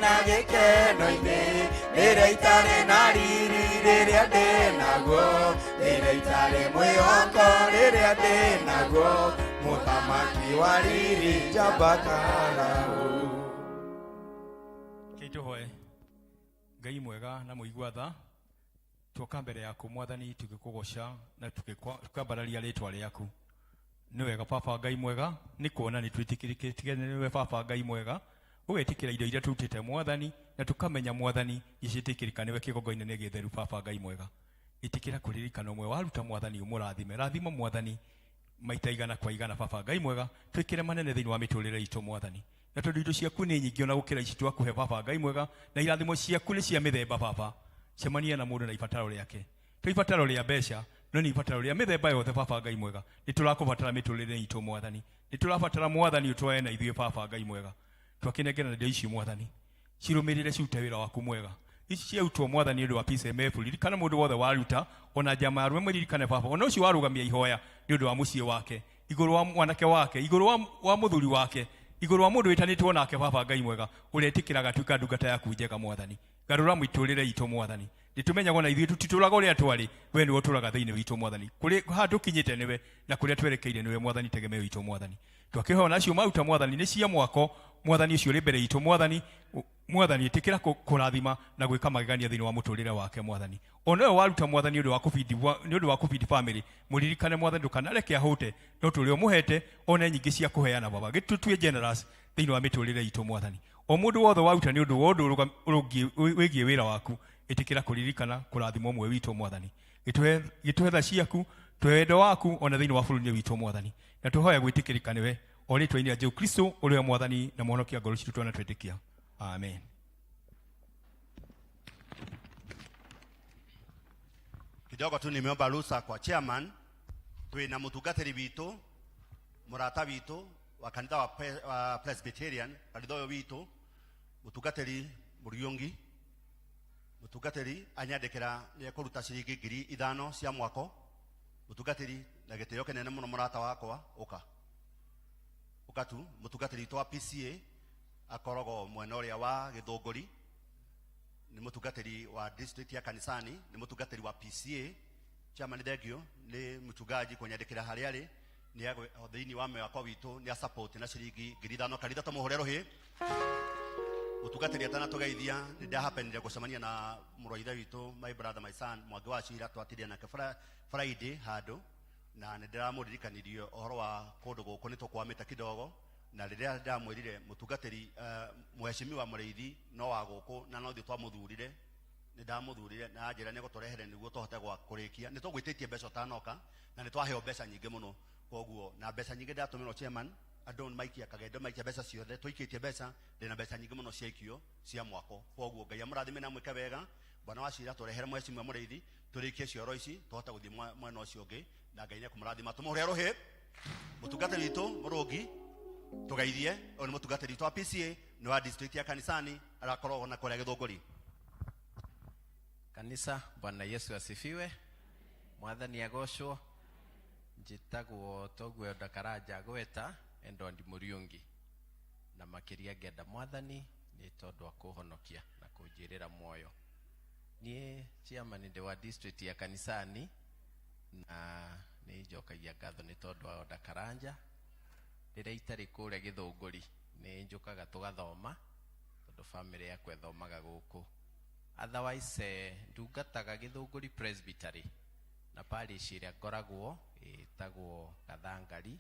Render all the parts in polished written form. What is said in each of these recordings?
na gĩkeno-inĩ, rĩrĩa itarĩ na riri, rĩrĩa ndĩ naguo, rĩrĩa itarĩ mwĩhoko, rĩrĩa ndĩ naguo, mũthamaki wa riri njamba karau. Rekei tũhoe. Ngai mwega na mũigua tha, tuoka mbere yaku Mwathani tũgĩkũgoca na tũkĩambararia rĩtwa rĩaku. Nĩ wega Baba Ngai mwega, nĩ kuona nĩ twĩtĩkĩrĩkĩte nĩwe Baba Ngai mwega, ũgetĩkĩra indo iria tũrutĩte Mwathani, na tũkamenya Mwathani nĩ ciĩtĩkĩrĩka nĩwe kĩgongona-inĩ gĩtheru Baba Ngai mwega. Ĩtĩkĩra kũririkana ũmwe waruta Mwathani ũmũrathime. Rathima Mwathani maita igana kwa igana Baba Ngai mwega, twĩkĩre manene thĩinĩ wa mĩtũrĩre itũ Mwathani. Na tondũ indo ciaku nĩ nyingĩ ona gũkĩra ici twakũhe Baba Ngai mwega, na irathimo ciaku nĩ cia mĩthemba Baba, cemania na mũndũ na ibataro rĩake. To ibataro rĩa mbeca, no nĩ ibataro rĩa mĩthemba yothe Baba Ngai mwega. Nĩ tũrakũbatara mĩtũrĩre itũ Mwathani. Nĩ tũrabatara Mwathani ũtwae na ithuĩ Baba Ngai mwega. Twakĩnengerana indo ici Mwathani, cirũmĩrĩre cirute wĩra waku mwega. Ici ciarutwo Mwathani nĩ ũndũ wa Peace MF, ririkana mũndũ wothe waruta, ona njama ya arũme mũririkane Baba, ona ũcio warũgamia ihoya nĩ ũndũ wa mũciĩ wake, igũrũ wa mwanake wake, igũrũ wa mũthuri wake, igũrũ wa mũndũ wĩtanĩtwo nake Baba Ngai mwega, ũrĩa ĩtĩkĩraga atuĩka ndungata yaku njega Mwathani. Garũra mĩtũrĩre itũ Mwathani. Nĩtũmenyaga ona ithuĩ tũtitũraga ũrĩa twarĩ, we nĩwe ũtũraga thĩinĩ witũ Mwathani. Kũrĩ haha tũkinyĩte nĩwe, na kũrĩa twerekeire nĩwe Mwathani, tegemeo itũ Mwathani. Twakĩhoya ona acio maruta Mwathani nĩ cia mwako, Mwathani ũcio ũrĩ mbere itũ Mwathani, Mwathani ĩtĩkĩra kũrathima na gwĩka magegania thĩinĩ wa mũtũrĩre wake Mwathani. Ona ũyũ waruta Mwathani nĩ ũndũ wa kũbindi nĩ ũndũ wa kũbindi family, mũririkane Mwathani ndũkanareke ahũte, no tũrĩa ũmũhete one nyingĩ cia kũheana Baba. Gĩtũtue generous thĩinĩ wa mĩtũrĩre itũ Mwathani. O mũndũ wothe waruta nĩ ũndũ wa ũndũ wĩgiĩ wĩra waku, ĩtĩkĩra kũririkana kũrathima ũmwe witũ Mwathani. Gĩtũhe tha ciaku, tũhe wendo waku ona thĩinĩ wa bũrũri-inĩ witũ Mwathani. Na tũhoya gwĩtĩkĩrĩka nĩwe o rĩtwa-inĩ rĩa Jesu Kristo ũrĩa Mwathani na Mũhonokia ngoro citũ twana twĩtĩkia. Amen. Kidogo tu nimeomba ruhusa kwa chairman, twina mutungatiri witu murata witu wa kanitha wa Presbyterian kanitha uyu witu mutungatiri Muriungi mutungatiri anyandikira ni ekuruta ciringi 5,000 cia mwako mutungatiri na gitio kinene muno murata wakwa uka uka tu mutungatiri witu wa PCA akoragwo mwena uria wa Githunguri ni mutungatiri wa district ya kanisani ni mutungatiri wa PCA chairman thengio ni mchungaji kunyandikira haria ari ni thiini wa mwako witu ni support na ciringi 5,000 kanitha tumuhure ruhi mutungatiri atanatugeithia ni ndahapenire gucemania na mũrũ wa ithe witũ my brother my son Mwangi wa Cira twatirie nake Friday handu na nĩ ndĩramũririkanirie ũhoro wa kũndũ gũkũ nĩ tũkwamĩte kidogo na rĩrĩa ndamwĩrire mũtungatĩri mheshimiwa mũrĩithi no wa gũkũ na no ithuĩ twamũthurire nĩ ndamũthurire na anjĩra nĩ egũtũrehere nĩguo tũhote gwa kũrĩkia nĩ tũgwĩtĩtie mbeca ũtanoka na nĩ twaheo mbeca nyingĩ mũno koguo na mbeca nyingĩ ndatũmĩrwo chairman andũ maikia kagendo maikia mbeca ciothe tũikĩtie mbeca ndĩna mbeca nyingĩ mũno ciaikio cia mwako koguo Ngai amũrathime na amwĩke wega bwana wa Cira tũrehere mheshimiwa mũrĩithi tũrĩkie cioro ici tũhote gũthiĩ mwena ũcio ũngĩ na Ngai nĩekũmũrathima tũmũhũre rũhĩ mũtungatĩri witũ mũrũngi tũgeithie ũyũ nĩ mũtungatĩri witũ wa PCA nĩ wa district ya kanisani arakoragwo na kũrĩa Gĩthũngũri. Kanisa, Bwana Yesu asifiwe. Mwathani agocwo. Njĩtagwo toguo Elder Karanja gweta Edward Mũriũngi, na makĩria ngenda Mwathani nĩ tondũ wa kũhonokia na kũnjĩrĩra muoyo. Niĩ chairman ndĩ wa district ya kanisani na nĩ njokagia ngatho nĩ tondũ wa Elder Karanja. Rĩrĩa itarĩ kũrĩa Gĩthũngũri nĩ njũkaga tũgathoma tondũ family yakwa ĩthomaga gũkũ. Otherwise ndungataga Gĩthũngũri Presbytery na parish ĩrĩa ngoragwo ĩtagwo Gathangari,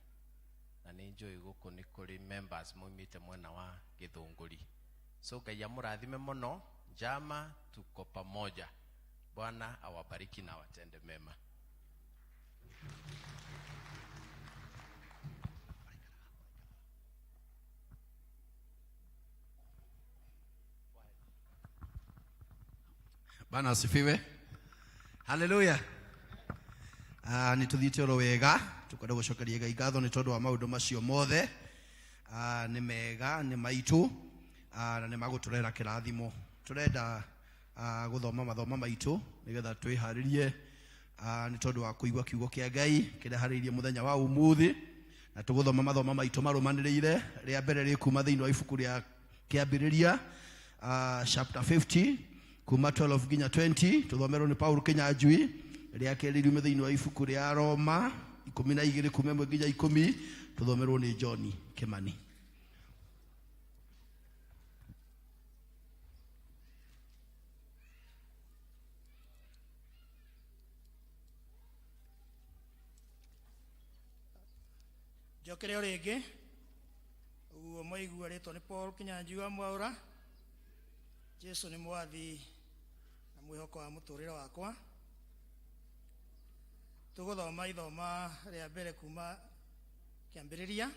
na nĩ njũĩ gũkũ nĩ kũrĩ members maumĩte mwena wa Gĩthũngũri. So Ngai amũrathime mũno, njama tuko pamoja. Bwana awabariki na awatende mema. Bwana asifiwe. Haleluya. Nĩ tũthiĩte oro wega tukwenda gũcokeria Ngai ngatho nĩ tondũ wa maũndũ macio mothe. Nĩ mega, nĩ maitũ, na nĩ magũtũrehera kĩrathimo. Tũrenda gũthoma mathomo maitũ nĩgetha twĩharĩrie nĩ tondũ wa kũigua kiugo kĩa Ngai kĩrĩa harĩirie mũthenya wa ũmũthĩ, na tũgũthoma mathomo maitũ marũmanĩrĩire. Rĩa mbere rĩ kuma thĩinĩ wa ibuku rĩa Kĩambĩrĩria, chapter 50 kuma 12 nginya 20 tuthomerwo nĩ Paul Kinyanjui. Rĩa kerĩ riume thĩinĩ wa ibuku rĩa Roma 12 kuma 1 nginya 10 tuthomerwo nĩ John Kimani. Njokere o rĩngĩ ũguo mwaigua rĩtwa nĩ Paul Kinyanjui wa Mwaũra. Jesu nĩ mwathi na mwĩhoko wa mũtũrĩre wakwa. Tũgũthoma ithoma rĩa mbere kuma kĩambĩrĩria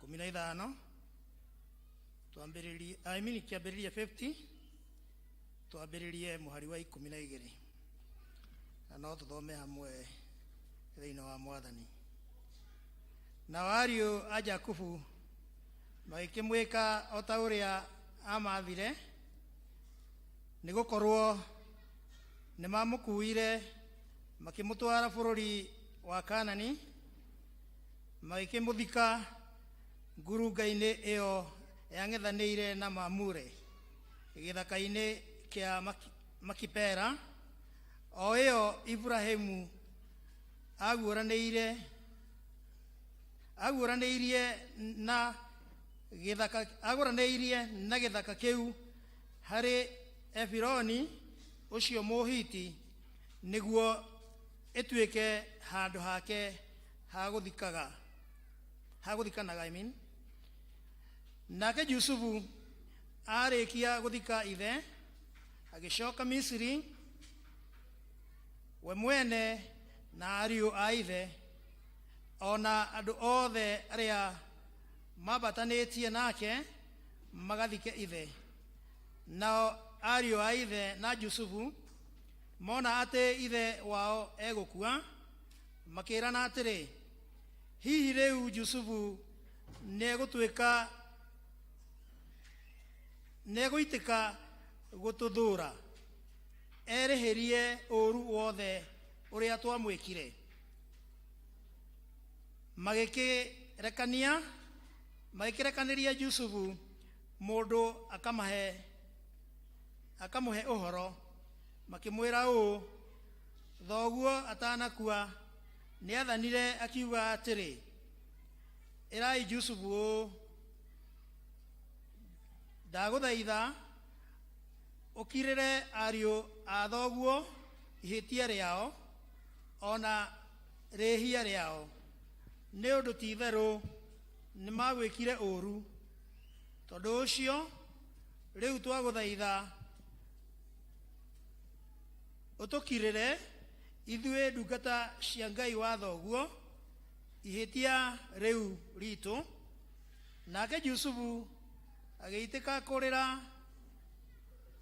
15 twambĩrĩrie, I mean kĩambĩrĩria 50 twambĩrĩrie mũhari wa 12 na no tũthome hamwe thĩinĩ wa Mwathani. Nao ariũ a Jakubu magĩkĩmwĩka o ta ũrĩa aamathire, nĩgũkorwo nĩmamũkuire makĩmũtwara bũrũri wa Kanani, magĩkĩmũthika ngurunga-inĩ ĩyo yang'ethanĩire na Mamure, gĩthaka-inĩ kĩa Makipera, o ĩyo Iburahĩmu aguũranĩirie na gĩthaka, aguũranĩirie na gĩthaka kĩu harĩ Efironi ũcio Mũhiti, nĩguo ĩtuĩke handũ hake ha gũthikanaga, I mean. Nake Jusufu arĩkia gũthika ithe agĩcoka Misiri, we mwene na ariũ a ithe o na andũ othe arĩa mambatanĩtie nake magathike ithe. Nao ariũ a ithe na Jusufu mona atĩ ithe wao egũkua, makĩĩrana atĩrĩ, hihi rĩu Jusufu nĩegũtuĩka nĩegũitĩka gũtũthũra erĩhĩrie ũũru wothe ũrĩa twamwĩkire. Magĩkĩrekanĩria Jusufu mũndũ akamũhe ũhoro, makĩmwĩra ũũ, thoguo atanakua nĩathanire akiuga atĩrĩ, ĩrai Jusufu ũũ, ndagũthaitha ũkirĩre ariũ a thoguo ihĩtia rĩao o na rĩhia rĩao, nĩ ũndũ ti-itherũ nĩmagwĩkire ũũru. Tondũ ũcio rĩu twagũthaitha ũtũkirĩre ithuĩ ndungata cia Ngai wa thoguo ihĩtia rĩu ritũ. Nake Jusufu agĩitĩka kũrĩra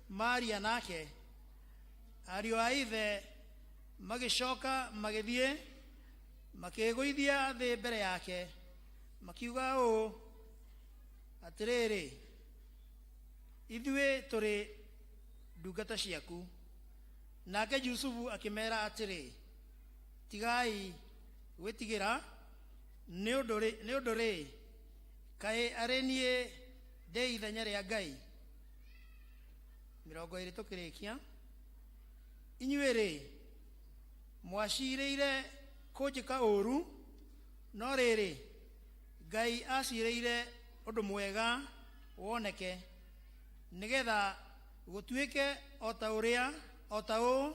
Maria nake. Ariũ a ithe magĩcoka magĩthiĩ makĩĩgũithia thĩ mbere yake, makiuga ũũ, atĩrĩrĩ, ithuĩ tũrĩ ndungata ciaku. Nake Jusufu akĩmera atĩrĩ, tigai gwĩtigĩra, nĩ ũndũ rĩ, kaĩ arĩ niĩ ndĩ ithenya rĩa Ngai. 20 tũkĩrĩkia. Inyuĩ rĩ, mwacirĩire kũnjĩka ũũru, no rĩrĩ, Ngai acirĩire ũndũ mwega woneke, nĩgetha gũtuĩke o ta ũrĩa o ta ũũ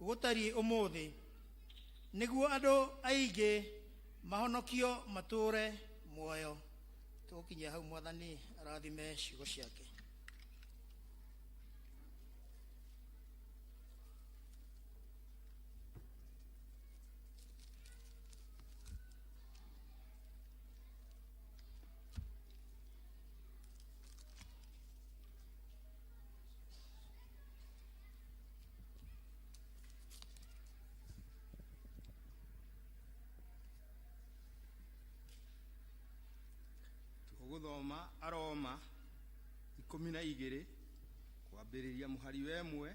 gũtariĩ ũmũthĩ, nĩguo andũ aingĩ mahonokio matũũre muoyo. Tũgũkinyia hau, Mwathani arathime ciugo ciake. Tũgũthoma Aroma 12 kwambĩrĩria mũhari wa 1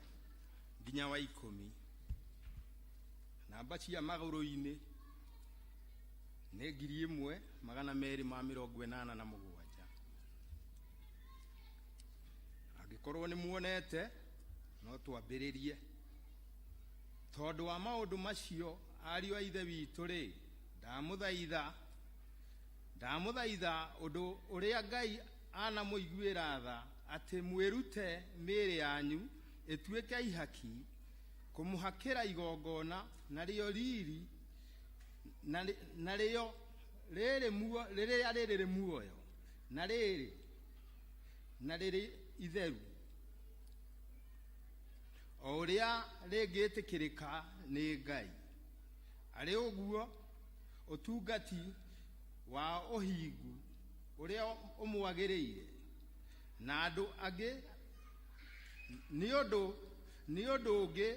nginya wa 10. Namba cia magũrũ-inĩ nĩ 1287. Angĩkorwo nĩ muonete no twambĩrĩrie. Tondũ wa maũndũ macio, ariũ a Ithe witũ-rĩ, ndamũthaitha ndamũthaitha ũndũ ũrĩa Ngai anamũiguĩra tha, atĩ mwĩrute mĩĩrĩ yanyu ĩtuĩke ihaki kũmũhakĩra igongona, narĩo riri narĩo rĩrĩ muo rĩrĩa rĩrĩ muoyo na rĩrĩ na rĩrĩ itheru, o ũrĩa rĩngĩtĩkĩrĩka nĩ Ngai, arĩ ũguo ũtungati wa ũhingu ũrĩa ũmwagĩrĩire. Na andũ angĩ nĩ ũndũ nĩ ũndũ ũngĩ,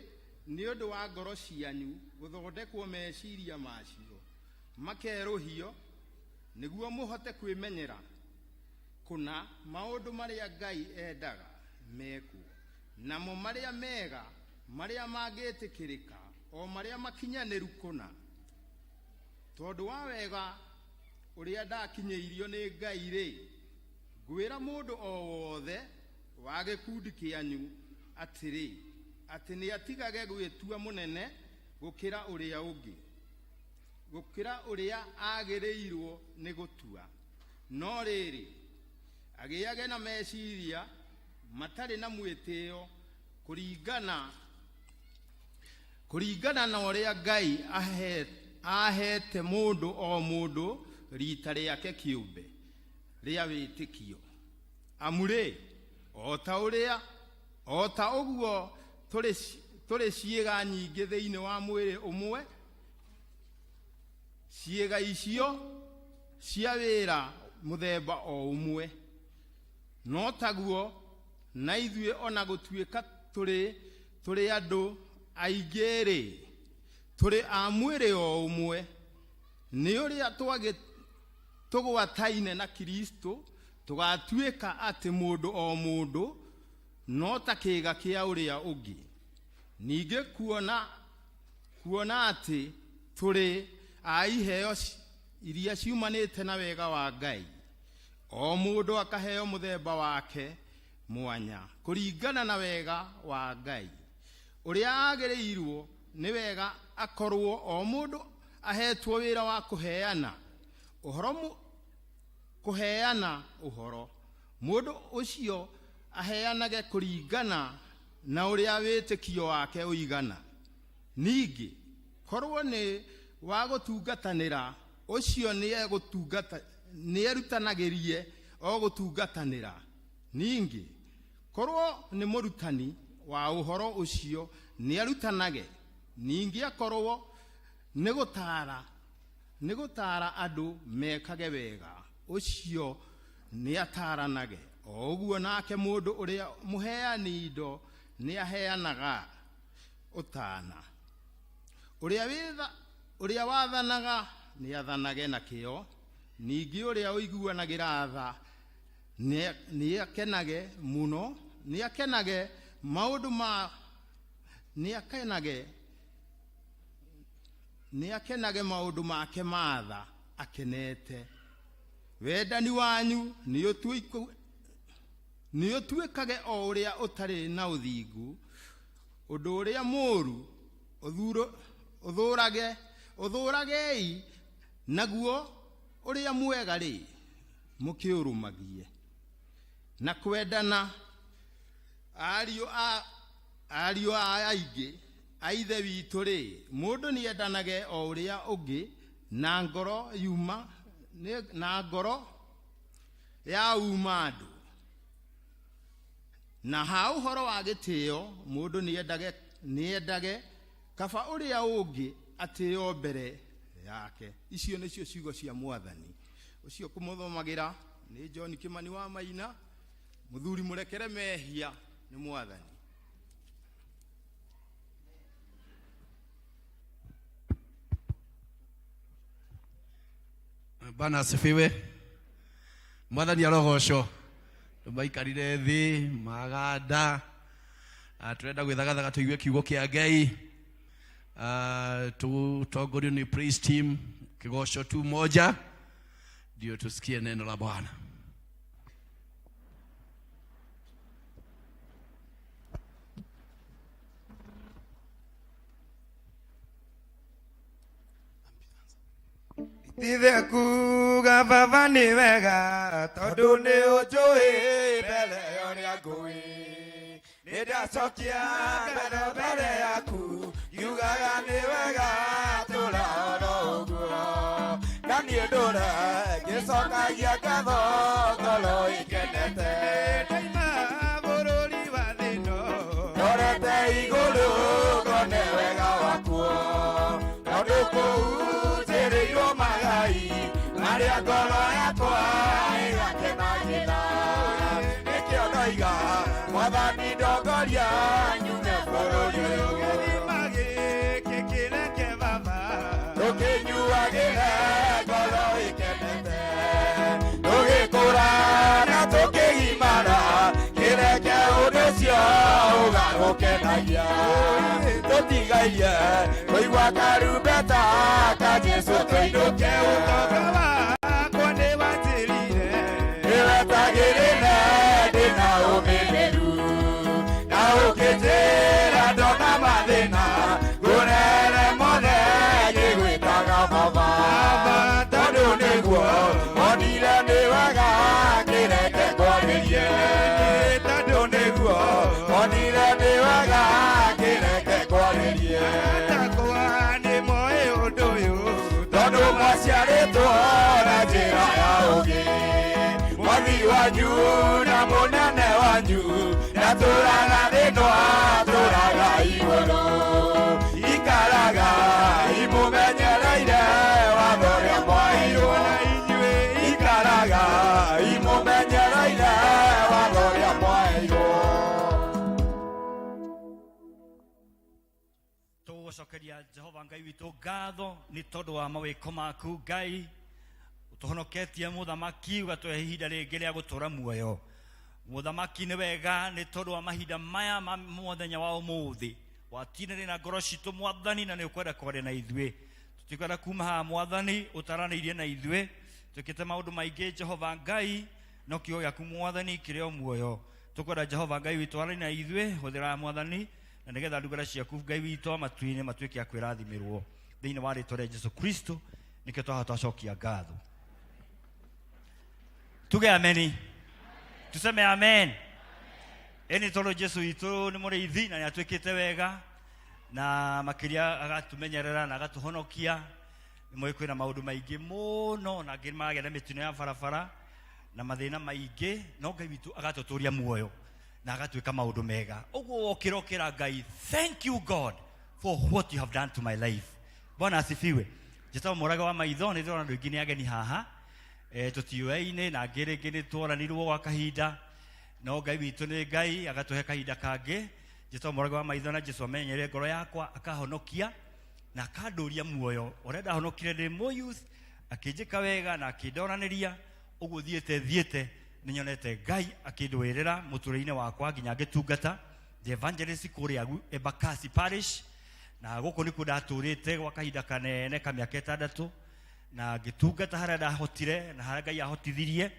nĩ ũndũ wa ngoro cianyu gũthondekwo meciria macio makerũhio, nĩguo mũhote kwĩmenyera kũna maũndũ marĩa Ngai endaga mekwo, namo marĩa mega, marĩa mangĩtĩkĩrĩka, o marĩa makinyanĩru kũna. Tondũ wa wega ũrĩa ndakinyĩirio nĩ Ngai-rĩ, ngwĩra mũndũ o wothe wa gĩkundi kĩanyu atĩrĩ, atĩ nĩatigage gwĩtua mũnene gũkĩra ũrĩa ũngĩ, gũkĩra ũrĩa agĩrĩirwo nĩ gũtua, no rĩrĩ, agĩage na meciria matarĩ na mwĩtĩo, kũringana na ũrĩa Ngai ahete mũndũ o mũndũ rita rĩake kĩũmbe rĩa wĩtĩkio. Amu-rĩ, o ta ũrĩa o ta ũguo tũrĩ ciĩga nyingĩ thĩinĩ wa mwĩrĩ ũmwe, ciĩga icio cia wĩra mũthemba o ũmwe, no taguo na ithuĩ, ona gũtuĩka tũrĩ andũ aingĩ-rĩ, tũrĩ a mwĩrĩ o ũmwe, nĩ ũrĩa tũgwataine na Kristo, tũgatuĩka atĩ mũndũ o mũndũ no ta kĩĩga kĩa ũrĩa ũngĩ. Ningĩ kuona atĩ tũrĩ a iheo iria ciumanĩte na wega wa Ngai, o mũndũ akaheo mũthemba wake mwanya kũringana na wega wa Ngai ũrĩa agĩrĩirwo, nĩ wega akorwo o mũndũ ahetwo wĩra wa kũheana ũhoro, kũheana ũhoro, mũndũ ũcio aheanage kũringana na ũrĩa wĩtĩkio wake ũigana. Ningĩ korwo nĩ wa gũtungatanĩra, ũcio nĩerutanagĩrie o gũtungatanĩra. Ningĩ korwo nĩ mũrutani wa ũhoro, ũcio nĩarutanage. Ningĩ akorwo nĩ gũtaara andũ mekage wega, ũcio nĩataranage. O ũguo nake mũndũ ũrĩa mũheani indo nĩaheanaga ũtana. Ũrĩa wathanaga nĩathanage na kĩyo. Ningĩ ũrĩa ũiguanagĩra tha nĩakenage mũno, nĩakenage maũndũ ma nĩakenage maũndũ make ma tha akenete. Wendani wanyu nĩũtuĩkage o ũrĩa ũtarĩ na ũthingu. Ũndũ ũrĩa mũũru ũthũrage ũthũragei, naguo ũrĩa mwega rĩ, mũkĩũrũmagie. Na kwendana, ariũ a aingĩ a Ithe witũ rĩ, mũndũ nĩendanage o ũrĩa ũngĩ na ngoro yuma na ngoro ya uma andũ. Na ha ũhoro wa gĩtĩo, mũndũ nĩendage kaba ũrĩa ũngĩ atĩo mbere yake. Icio nĩcio ciugo cia Mwathani. Ũcio kũmũthomagĩra nĩ John Kĩmani wa Maina, mũthuri mũrekere mehia nĩ Mwathani. Bwana asifiwe. Mwathani arogocwo. Maikarire thĩ maganda. Tũrenda gwĩthagathaga tũigue kiugo kĩa Ngai. Tutongorio nĩ praise team kigoco tu moja ndio tusikie neno la Bwana. Ithe kuga baba nĩ wega tondũ nĩ ũnjũĩ mbere ya ũrĩa ngũĩ. Nĩ ndacokia ngatho mbere yaku ngiugaga nĩ wega tũra oro ũguo. Na niĩ ndũra ngĩcokagia ngatho ngoro ĩkenete. Ndaima bũrũri wa thĩno Ndorete igũrũ ngone wega wakuo. Tondũ kũu njĩrĩirwo magai marĩa ngoro yakwa ĩgakenagĩra. Nĩkĩo ndoiga mwathani ndongoria nyume bũrũri ũyũ. Gĩthima gĩkĩ kĩreke baba Tũkĩnyuagĩra ngoro ĩkenete. Tũgĩkũra na tũkĩgimara kĩreke ũndũ ũcio ũgagũkenagia. Tũtigairie kũigua karumbeta ka Jesũ tũinũke. Ũtonga wakwa nĩ wanjĩrire Nĩwetagĩrĩre ndĩna ũmĩrĩru na ũkĩnjĩra ndona mathĩna ngũrere mothe ngĩgwĩtaga baba. Tondũ nĩguo onire nĩ wega kĩreke ngwarĩrie. Tondũ nĩguo onire nĩ wega kĩreke ngwarĩrie. Atakwa nĩ moĩ ũndũ ũyũ Tondũ mwaciarĩtwo na njĩra ya ũũgĩ. Mwathi wanyu na mũnene wanyu ndatũraga thĩno atũraga igũrũ. Ikaraga imũmenyereire watho ũrĩa mwaheirwo na inyuĩ. Ikaraga imũmenyereire watho ũrĩa mwaheirwo. Tũgũcokeria Jehova Ngai witũ ngatho nĩ tondũ wa mawĩko maku Ngai ũtũhonoketie mũthamaki ũgatũhe ihinda rĩngĩ rĩa gũtũra muoyo. Mũthamaki nĩ wega nĩ tondũ wa mahinda maya ma mũthenya wa ũmũthĩ watinĩrĩ na ngoro citũ mwathani na nĩ ũkwenda kwaria na ithuĩ. Tũtikwenda kuma haha mwathani ũtaranĩirie na ithuĩ. Twĩkĩte maũndũ maingĩ Jehova Ngai no kiugo gĩaku mwathani kĩrĩ o muoyo. Tũkwenda Jehova Ngai witũ aranĩrie na ithuĩ hũthĩra mwathani na nĩgetha ndungata ciaku Ngai witũ wa matu-inĩ matuĩke a kwĩrathimĩrwo thĩinĩ wa rĩtwa rĩa Jesu Kristo nĩkĩo twaha twacokia ngatho. Tuge ameni. Tuseme amen. Ĩni tondũ Jesu witũ nĩ mũrĩithi na nĩ atwĩkĩte wega na makĩria agatumenyerera na agatũhonokia. Nĩ mũĩ kwĩna maũndũ maingĩ mũno na angĩ maragĩa na mĩtino ya barabara na mathĩna maingĩ no Ngai witũ agatũtũria muoyo na agatuĩka maũndũ mega. Ũguo wokĩra ũkĩra Ngai, thank you God for what you have done to my life. Bwana asifiwe. Njĩtagwo Mũraga wa maitho nĩ ndĩrona andũ aingĩ nĩ ageni haha. Tũtiũyaine na angĩ rĩngĩ nĩ tworanirwo gwa kahinda no Ngai witũ nĩ Ngai agatũhe kahinda kangĩ. Njĩtagwo Mũraga wa maitho na Jesu amenyere ngoro yakwa akahonokia na akandũria muoyo ũrĩa ndahonokire ndĩ mũ youth akĩnjĩka wega na akĩndoranĩria ũguo thiĩte thiĩte nĩ nyonete Ngai akĩndũĩrĩra mũtũrĩre-inĩ wakwa nginya ngĩtungata the evangelist kũrĩa Embakasi Parish na gũkũ nĩkuo ndatũrĩte gwa kahinda kanene ka mĩaka ĩtandatũ na ngĩtungata harĩa ndahotire na harĩa Ngai ahotithirie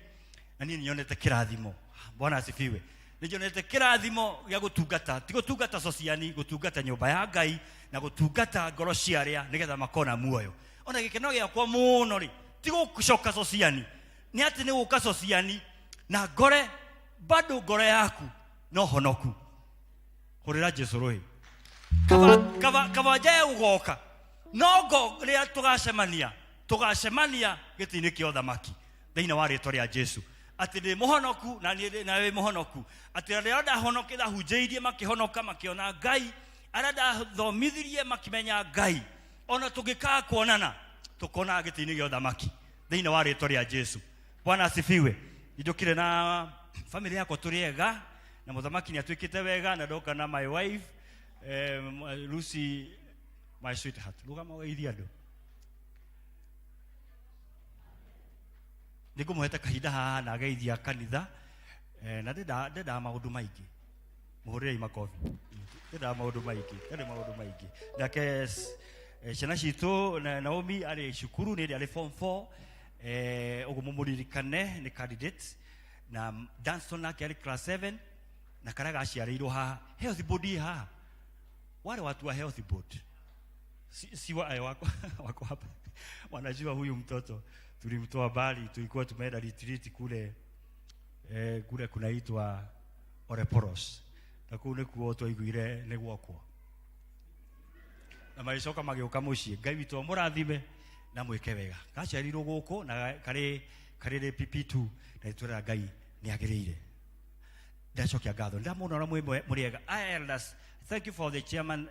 na niĩ nĩnyonete kĩrathimo. Bwana asifiwe. Nĩnyonete kĩrathimo gĩa gũtungata, ti gũtungata sociani, gũtungata nyũmba ya Ngai na gũtungata ngoro cia arĩa nĩgetha makona muoyo. Ona gĩkeno gĩakwa mũno rĩ ti gũcoka sociani, nĩ atĩ nĩ gũka sociani na ngore bado ngoro yaku no honoku. Hũrĩra Jesu rũhĩ. Kaba njae gũgoka no ngo rĩrĩa tũgacemania tũgacemania gĩtĩ-inĩ kĩa ũthamaki thĩinĩ wa rĩtwa rĩa Jesu atĩ ndĩ mũhonoku na niĩ na wĩ mũhonoku atĩ arĩa ndahonoke ndahunjĩirie makĩhonoka makĩona Ngai arĩa ndathomithirie makĩmenya Ngai ona tũngĩkaga kuonana tũkona gĩtĩ-inĩ gĩa ũthamaki thĩinĩ wa rĩtwa rĩa Jesu. Bwana asifiwe. Njũkire na family yakwa tũrĩ ega na mũthamaki nĩ atuĩkĩte wega na ndoka na my wife Lucy my sweetheart. Rũgama ũgeithie andũ. Nĩ ngũmũhete kahinda haha na ageithia kanitha na ndendaga maũndũ maingĩ. Mũhũrĩrei makobi. Ndendaga maũndũ maingĩ, ndarĩ maũndũ maingĩ. Nake ciana citũ na Naomi arĩ cukuru nĩ ĩrĩa arĩ form 4 ũguo mũmũririkane nĩ candidate na Danston nake arĩ class 7 na karĩa gaciarĩirwo haha health board ĩ haha wale watu wa health board. Si, si wa, eh, wako, wako hapa wanajua huyu mtoto tulimtoa mbali, tulikuwa tumeenda retreat kule eh, kule kunaitwa Oreporos na kũu nĩkuo twaiguire nĩ gwakwo na magĩcoka magĩũka mũciĩ. Ngai witũ amũrathime na mwĩke wega. Gaciarirwo gũkũ na karĩ karĩ PP2 na nĩtwĩraga Ngai nĩ agĩrĩire. Ndacokia ngatho ndamona ũrĩa mwĩ mũrĩ ega. Aya elders, thank you for the chairman.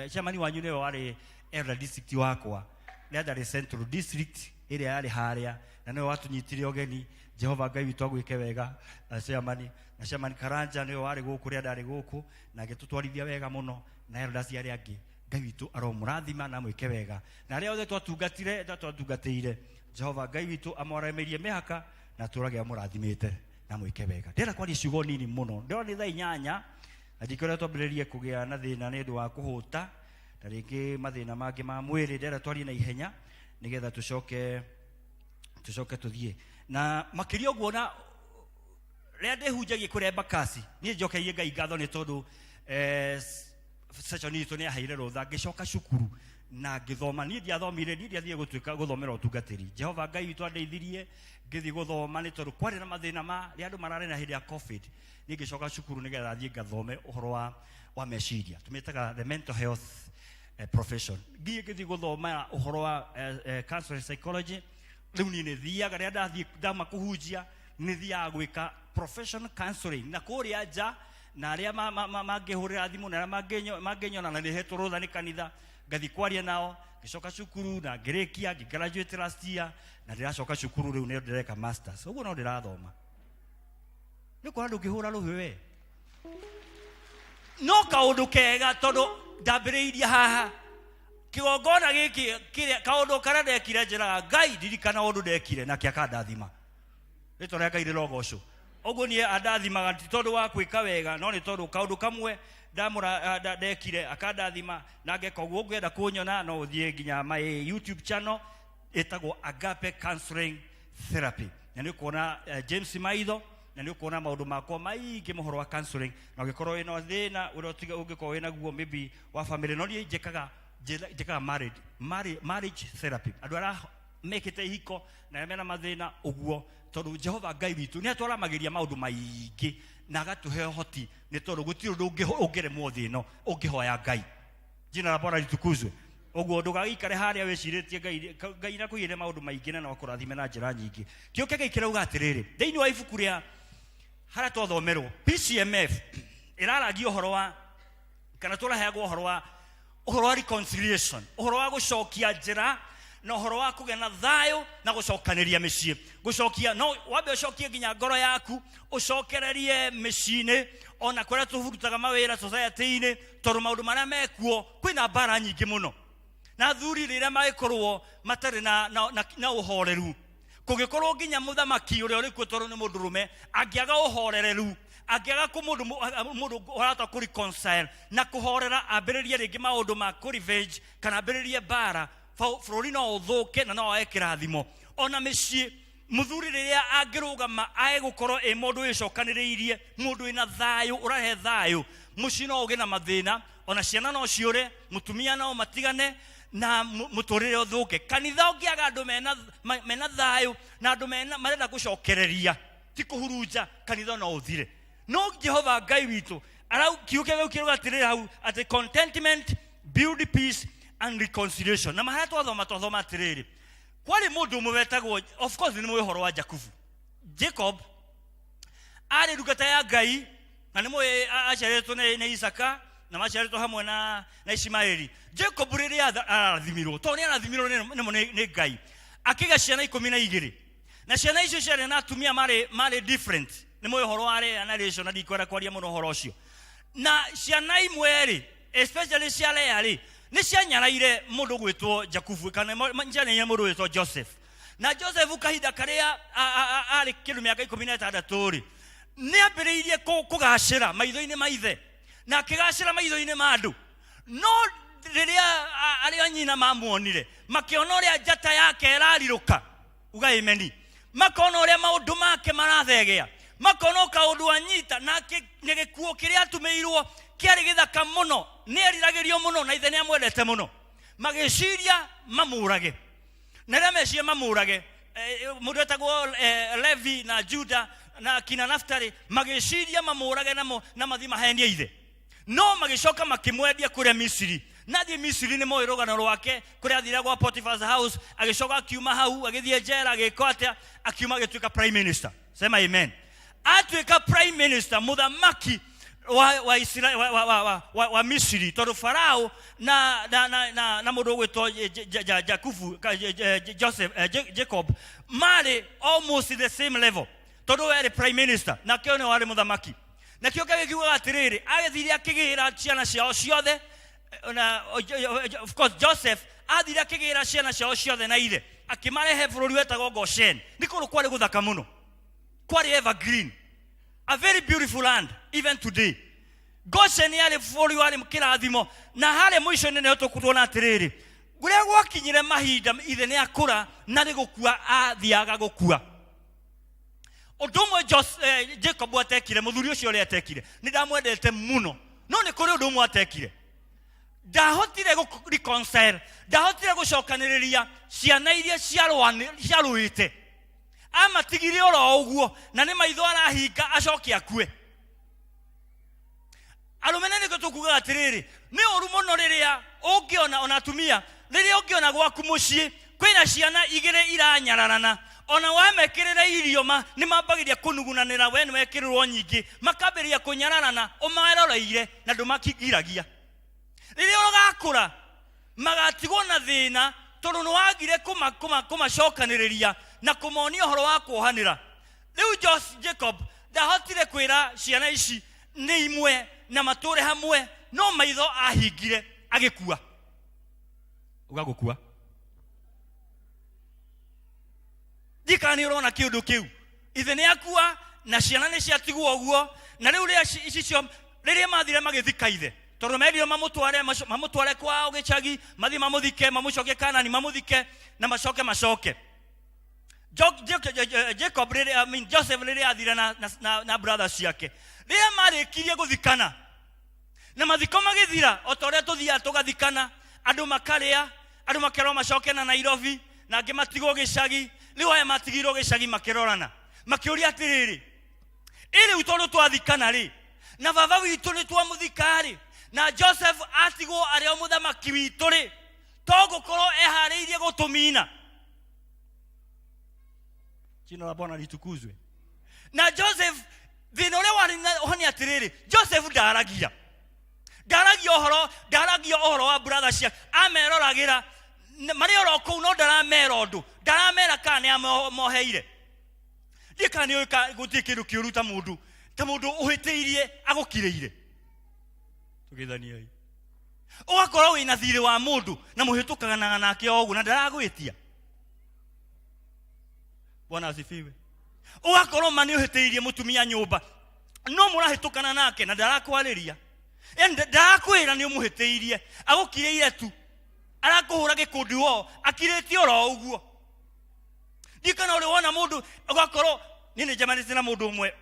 Chairman wanyu nĩwe warĩ elder district wakwa rĩa ndarĩ Central District ĩrĩa yarĩ harĩa, na nĩwe watũnyitire ũgeni. Jehova Ngai witũ agwĩke wega na chairman, na chairman Karanja nĩwe warĩ gũkũ rĩa ndarĩ gũkũ na agĩtũtwarithia wega mũno, na elders arĩa angĩ. Ngai witũ aromũrathima na mwĩke wega, na arĩa othe twatungatire twatungatĩire, Jehova Ngai witũ amwaramĩrie mĩhaka na tũrage amũrathimĩte na mwĩke wega. Ndĩrenda kwaria ciugo nini mũno. Ndĩrona nĩ thaa 8 na ndikĩrĩa twambĩrĩrie kũgĩa na thĩna nĩ ũndũ wa kũhũta na rĩngĩ mathĩna mangĩ ma mwĩrĩ. Ndĩrenda twarie na ihenya nĩgetha tũcoke tũthiĩ na makĩria ũguo. Na rĩrĩa ndĩhunjagia kũrĩa Embakasi, niĩ njokeirie Ngai ngatho nĩ tondũ session itũ nĩ yaheire rũtha ngĩcoka cukuru na ngĩthoma. Niĩ ndiathomire, niĩ ndiathire gũtuĩka gũthomera ũtungatĩri. Jehova Ngai witũ andeithirie ngĩthiĩ gũthoma nĩ tondũ kwarĩ na mathĩna ma rĩa andũ mararĩ na hĩndĩ ya COVID. Niĩ ngĩcoka cukuru nĩgetha thiĩ ngathome ũhoro wa meciria, tũmĩtaga the mental health profession. Ngiĩ ngĩthiĩ gũthoma ũhoro wa counseling psychology. Rĩu niĩ nĩ thiaga rĩrĩa ndathiĩ ndama kũhunjia, nĩ thiaga gwĩka professional counseling na kũrĩa nja, na arĩa mangĩhũrĩra thimũ na arĩa mangĩnyona, na nĩ hetwo rũtha nĩ kanitha ngathiĩ kwaria nao. Ngĩcoka cukuru na ngĩrĩkia, ngĩ-graduate last year, na ndĩracoka cukuru rĩu nĩ ndĩreka masters. Ũguo no ndĩrathoma nĩ kuona ndũngĩhũra rũhĩ we no kaũndũ kega tondũ ndambĩrĩirie haha kĩgongona gĩkĩ kĩrĩa kaũndũ karĩa ndekire njĩraga Ngai ndirikana ũndũ ndekire nake akandathima. Rĩtwa rĩa Ngai rĩrogocwo. Ũguo niĩ andathimaga ti tondũ wa gwĩka wega, no nĩ tondũ kaũndũ kamwe ndamũra ndekire akandathima na ngeka ũguo. Ũngĩenda kũnyona no ũthiĩ nginya my YouTube channel ĩtagwo Agape Counseling Therapy, na nĩ ũkuona James Maitho, na nĩ ũkuona maũndũ makwa maingĩ mũhoro wa counseling. Na ũngĩkorwo wĩna thĩna ũrĩa ũngĩkorwo wĩna guo maybe wa family, no niĩ njĩkaga marriage therapy, andũ arĩa mekĩte ihiko na arĩa mena mathĩna ũguo, tondũ Jehova Ngai witũ nĩ atwaramagĩria maũndũ maingĩ na agatũhe ũhoti, nĩ tondũ gũtirĩ ũndũ ũngĩremwo thĩ ĩno ũngĩhoya Ngai. Jina la Bwana litukuzwe. Ũguo ndũgagĩikare harĩa wĩcirĩtie Ngai. Ngai nakũigĩre maũndũ maingĩ na no akũrathime na njĩra nyingĩ. Kĩo kĩa Ngai kĩrauga atĩrĩrĩ thĩinĩ wa ibuku rĩa harĩa twathomerwo PCMF, ĩraragia ũhoro wa kana tũraheagwo ũhoro wa reconciliation, ũhoro wa gũcokia njĩra na ũhoro wa kũgĩa na thayũ na gũcokanĩria mĩciĩ. Gũcokia no wambe ũcokie nginya ngoro yaku, ũcokererie mĩciĩ-inĩ ona kũrĩa tũrutaga mawĩra society-inĩ, tondũ maũndũ marĩa mekuo kwĩna mbara nyingĩ mũno na athuri rĩrĩa magĩkorwo matarĩ na ũhoreru, kũngĩkorwo nginya mũthamaki ũrĩa ũrĩ kuo tondũ nĩ mũndũrũme angĩaga ũhorereru, angĩaga kũ mũndũ ũrahota kũ reconcile na kũhorera, ambĩrĩrie rĩngĩ maũndũ ma kũ revenge kana ambĩrĩrie mbara, bũrũri no ũthũke na no wae kĩrathimo. Ona mĩciĩ, mũthuri rĩrĩa angĩrũgama ae gũkorwo ĩ mũndũ wĩcokanĩrĩirie, mũndũ wĩna thayũ, ũrahe thayũ mũciĩ, no ũgĩe na mathĩna, ona ciana no ciũre, mũtumia no matigane na mũtũrĩre ũthũke. Kanitha ũngĩaga andũ mena thayũ na andũ mena marenda gũcokereria ti kũhurunja, kanitha no ũthire. No Jehova Ngai witũ arau kiugo kĩa Ngai kĩrauga atĩrĩrĩ hau atĩ contentment build peace and reconciliation. Na maharĩa twathoma atĩrĩrĩ, kwarĩ mũndũ ũmwe wetagwo, of course nĩ mũĩ ũhoro wa Jakubu, Jacob, arĩ ndungata ya Ngai, na nĩ mũĩ aciarĩtwo nĩ Isaka na maciarĩtwo hamwe na Ishimaeli. Jacob rĩrĩa arathimirwo, tondũ nĩ arathimirwo nĩ Ngai, akĩgĩa ciana 12, na ciana icio ciarĩ na atumia marĩ different. Nĩ mũĩ ũhoro wa Lea na Rachel, na ndikwenda kwaria mũno ũhoro ũcio. Na ciana imwe rĩ, especially cia Lea rĩ, nĩ cianyaraire mũndũ gwĩtwo Jakubu kana cianyaraire mũndũ gwĩtwo Joseph. Na Joseph kahinda karĩa arĩ kĩndũ mĩaka 16 rĩ, nĩ ambĩrĩirie kũgacĩra maitho-inĩ ma ithe na akĩgacĩra maitho-inĩ ma andũ. No rĩrĩa arĩa nyina mamuonire, makĩona ũrĩa njata yake ĩrarirũka, uga ameni, makona ũrĩa maũndũ make marathegea, makona o kaũndũ anyita na nĩ gĩkuo kĩrĩa atumĩirwo kĩarĩ gĩthaka mũno, nĩ eriragĩrio mũno na ithe nĩ amwendete mũno. Magĩciria mamũrage, na rĩrĩa meciria mamũrage, mũndũ etagwo Levi na Juda na kina Naftali magĩciria mamũrage namo na mathiĩ mahenie ithe, no magĩcoka makĩmwendia kũrĩa Misiri. Na athiĩ Misiri nĩ moĩ rũgano rwake, kũrĩa athire gwa Potiphar's house, agĩcoka akiuma hau agĩthiĩ njera, agĩka atĩa, akiuma agĩtuĩka prime minister. Sema amen. Atuĩka prime minister, mũthamaki wa wa Isira, wa, wa, wa, wa, wa, wa Misiri, tondũ Farao na na na na, na mũndũ ũgwĩtwo Jakubu Joseph, Jacob marĩ almost the same level, tondũ we arĩ prime minister nake ũyũ nĩwe warĩ mũthamaki. Nakĩo kĩu gĩkiugaga atĩrĩrĩ, agĩthire akĩgĩra ciana ciao ciothe na of course Joseph athire akĩgĩra ciana ciao ciothe na ithe, akĩmarehe bũrũri wetagwo Goshen. Nĩ kũndũ kwarĩ gũthaka mũno, kwarĩ evergreen, a very beautiful land even today. Goshen yarĩ bũrũri warĩ kĩrathimo, na harĩa mũico-inĩ nĩho tũkuona atĩrĩrĩ, kũrĩa gwakinyire mahinda ithe nĩ akũra na nĩ gũkua athiaga gũkua. Ũndũ ũmwe Jacob atekire, mũthuri ũcio ũrĩa atekire, nĩ ndamwendete mũno, no nĩ kũrĩ ũndũ ũmwe atekire. Ndahotire gũ reconcile, ndahotire gũcokanĩrĩria ciana iria ciarũĩte. Amatigire oro ũguo, na nĩ maitho arahinga acoke akue. Arũme nĩ nĩkĩo tũkugaga atĩrĩrĩ, nĩ ũru mũno rĩrĩa ũngĩona, ona atumia, rĩrĩa ũngĩona gwaku mũciĩ kwĩna ciana igĩrĩ iranyararana, ona wamekĩrĩra irio nĩ mambagĩrĩria kũnugunanĩra, we nĩ wekĩrĩrwo nyingĩ, makambĩrĩria kũnyararana ũmaroreire na ndũmakingiragia. Rĩrĩa ũgakũra magatigwo na thĩna, tondũ nĩ wagire kũmacokanĩrĩria na kũmonia ũhoro wa kuohanĩra. Rĩu Jacob ndahotire kwĩra ciana ici nĩ imwe na matũre hamwe, no maitho ahingire agĩkua. Uga gũkua. Ndikana nĩ ũrona kĩũndũ kĩu, ithe nĩ akua na ciana nĩ ciatigwo ũguo. Na rĩu rĩrĩa ici cio rĩrĩa mathire magĩthika ithe, tondũ merirwo mamũtware kwao gĩcagi, mathiĩ mamũthike, mamũcokie Kanani, mamũthike na macoke macoke. Jacob rĩrĩa, I mean, Joseph rĩrĩa athire na brothers ciake, rĩrĩa marĩkirie gũthikana na mathiko magĩthira, o ta ũrĩa tũthiaga tũgathikana, andũ makarĩa, andũ makerwo macoke na Nairobi, na angĩ matigwo gĩcagi. Rĩu aya matigirwo gĩcagi makĩrorana, makĩũria atĩrĩrĩ, ĩ rĩu tondũ twathikana rĩ, na baba witũ nĩ twamũthika rĩ, na Joseph atigwo arĩ o mũthamaki witũ rĩ, to gũkorwo eharĩirie gũtũmina. Jina la Bwana litukuzwe. Na Joseph thĩna ũrĩa warĩ na ho nĩ atĩrĩrĩ, Joseph ndaragia, ndaragia ũhoro, ndaragia ũhoro wa brother ciake, ameroragĩra marĩ oro kũu, no ndaramera ũndũ, ndaramera kana nĩ amoheire. Ndiĩ kana nĩ ũĩ gũtirĩ kĩndũ kĩũru ta mũndũ, ta mũndũ ũhĩtĩirie agũkirĩire. Tũgeithaniei. Ũgakorwo wĩna thirĩ wa mũndũ na mũhĩtũkanaga nake o ũguo na ndaragwĩtia. Bwana asifiwe. Ũgakorwo ma nĩ ũhĩtĩirie mũtumia nyũmba, no mũrahĩtũkana nake na ndarakwarĩria, yaani ndarakwĩra nĩ ũmũhĩtĩirie, agũkirĩire tu, arakũhũra gĩkundi wo akirĩtie oro ũguo. Ndiũĩ kana ũrĩ wona mũndũ ũgakorwo, niĩ nĩ njemanĩtie na mũndũ ũmwe,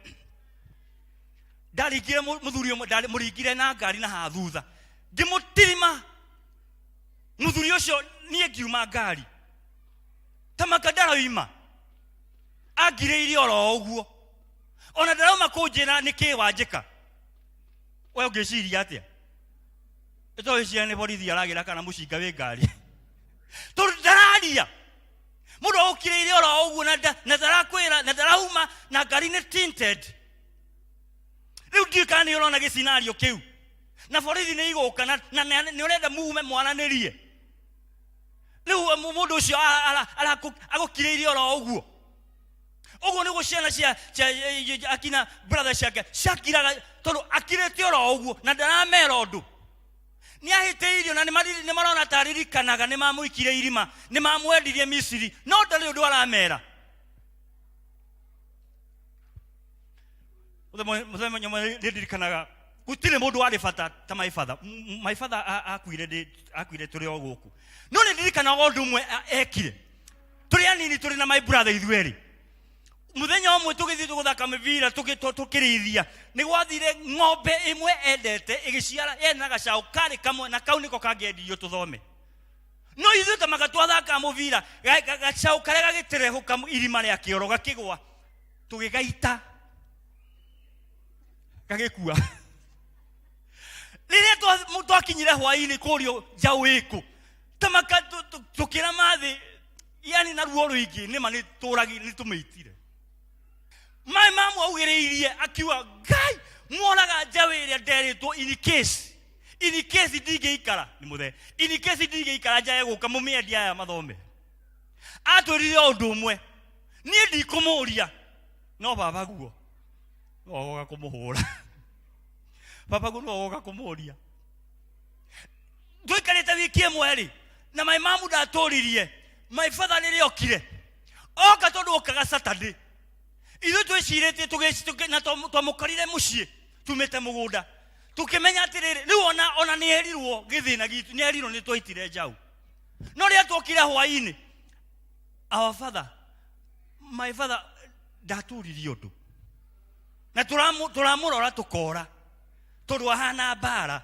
ndaringire mũthuri ũmwe, mũringire na ngari na haha thutha, ngĩmũtirima mũthuri ũcio, niĩ ngiuma ngari ta maka ndaroima, angirĩirie oro ũguo, ona ndarauma kũnjĩra nĩkĩ wanjĩka. We ũngĩciria atĩa? Ĩtowĩciria nĩ borithi aragĩra kana mũcinga wĩ ngari, tondũ ndararia. Mũndũ agũkirĩire oro ũguo na na ndarakwĩra na ndarauma na ngari nĩ tinted. Rĩu ndiũĩ kana nĩ ũrona gĩcinario kĩu, na borithi nĩ igũka na nĩ ũrenda mume mwaranĩrie. Rĩu mũndũ ũcio agũkirĩirie oro ũguo. Ũguo nĩguo ciana cia akina brother ciake ciakiraga, tondũ akirĩte oro ũguo na ndaramera ũndũ. Nĩ ahĩtĩirio na nĩ marona ta aririkanaga nĩ mamũikire irima, nĩ mamwendirie Misiri, no ndarĩ ũndũ aramera. Mũthenya ũmwe nĩ ndirikanaga gũtirĩ mũndũ warĩ bata ta my father. My father akuire ndĩ, akuire tũrĩ o gũkũ. No nĩ ndirikanaga ũndũ ũmwe ekire. Tũrĩ anini tũrĩ na my brother ithuerĩ. Mũthenya ũmwe tũgĩthiĩ tũgũthaka mĩbira, tũkĩrĩithia, nĩ gwathire ng'ombe ĩmwe endete ĩgĩciara, ena gacaũ karĩ kamwe, na kau nĩko kangĩendirio tũthome. No ithuĩ ta maka twathakaga mũbira, gacaũ karĩa gagĩterehũka irima rĩa kĩoro gakĩgwa, tũgĩgaita gagĩkua. Rĩrĩa twakinyire hwaĩ-inĩ kũrio njaũ ĩkũ, ta maka tũkĩrama thĩ, yani na ruo rũingĩ, nĩma nĩ tũmĩitire. Maĩ mamu augĩrĩirie akiuga, Ngai mworaga njaũ ĩrĩa nderĩtwo in case, in case ndingĩikara, nĩ mũthee, in case ndingĩikara njae gũka mũmĩendia aya mathome. Atwĩrire o ũndũ ũmwe, niĩ ndikũmũria, no baba guo no agoka kũmũhũra, baba guo no agoka kũmũria. Tũikarĩte wiki ĩmwe rĩ, na my mamu ndatũririe, my father rĩrĩa okire, oka tondũ okaga Saturday, ithuĩ twĩcirĩtie na twamũkorire mũciĩ tumĩte mũgũnda, tũkĩmenya atĩrĩrĩ, rĩu ona nĩ erirwo gĩthĩna gitũ, nĩ erirwo nĩ twaitire njaũ. No rĩrĩa twokire hwaĩ-inĩ, our father, my father ndatũririe ũndũ, na tũramũrora tũkora tondũ ahana mbara,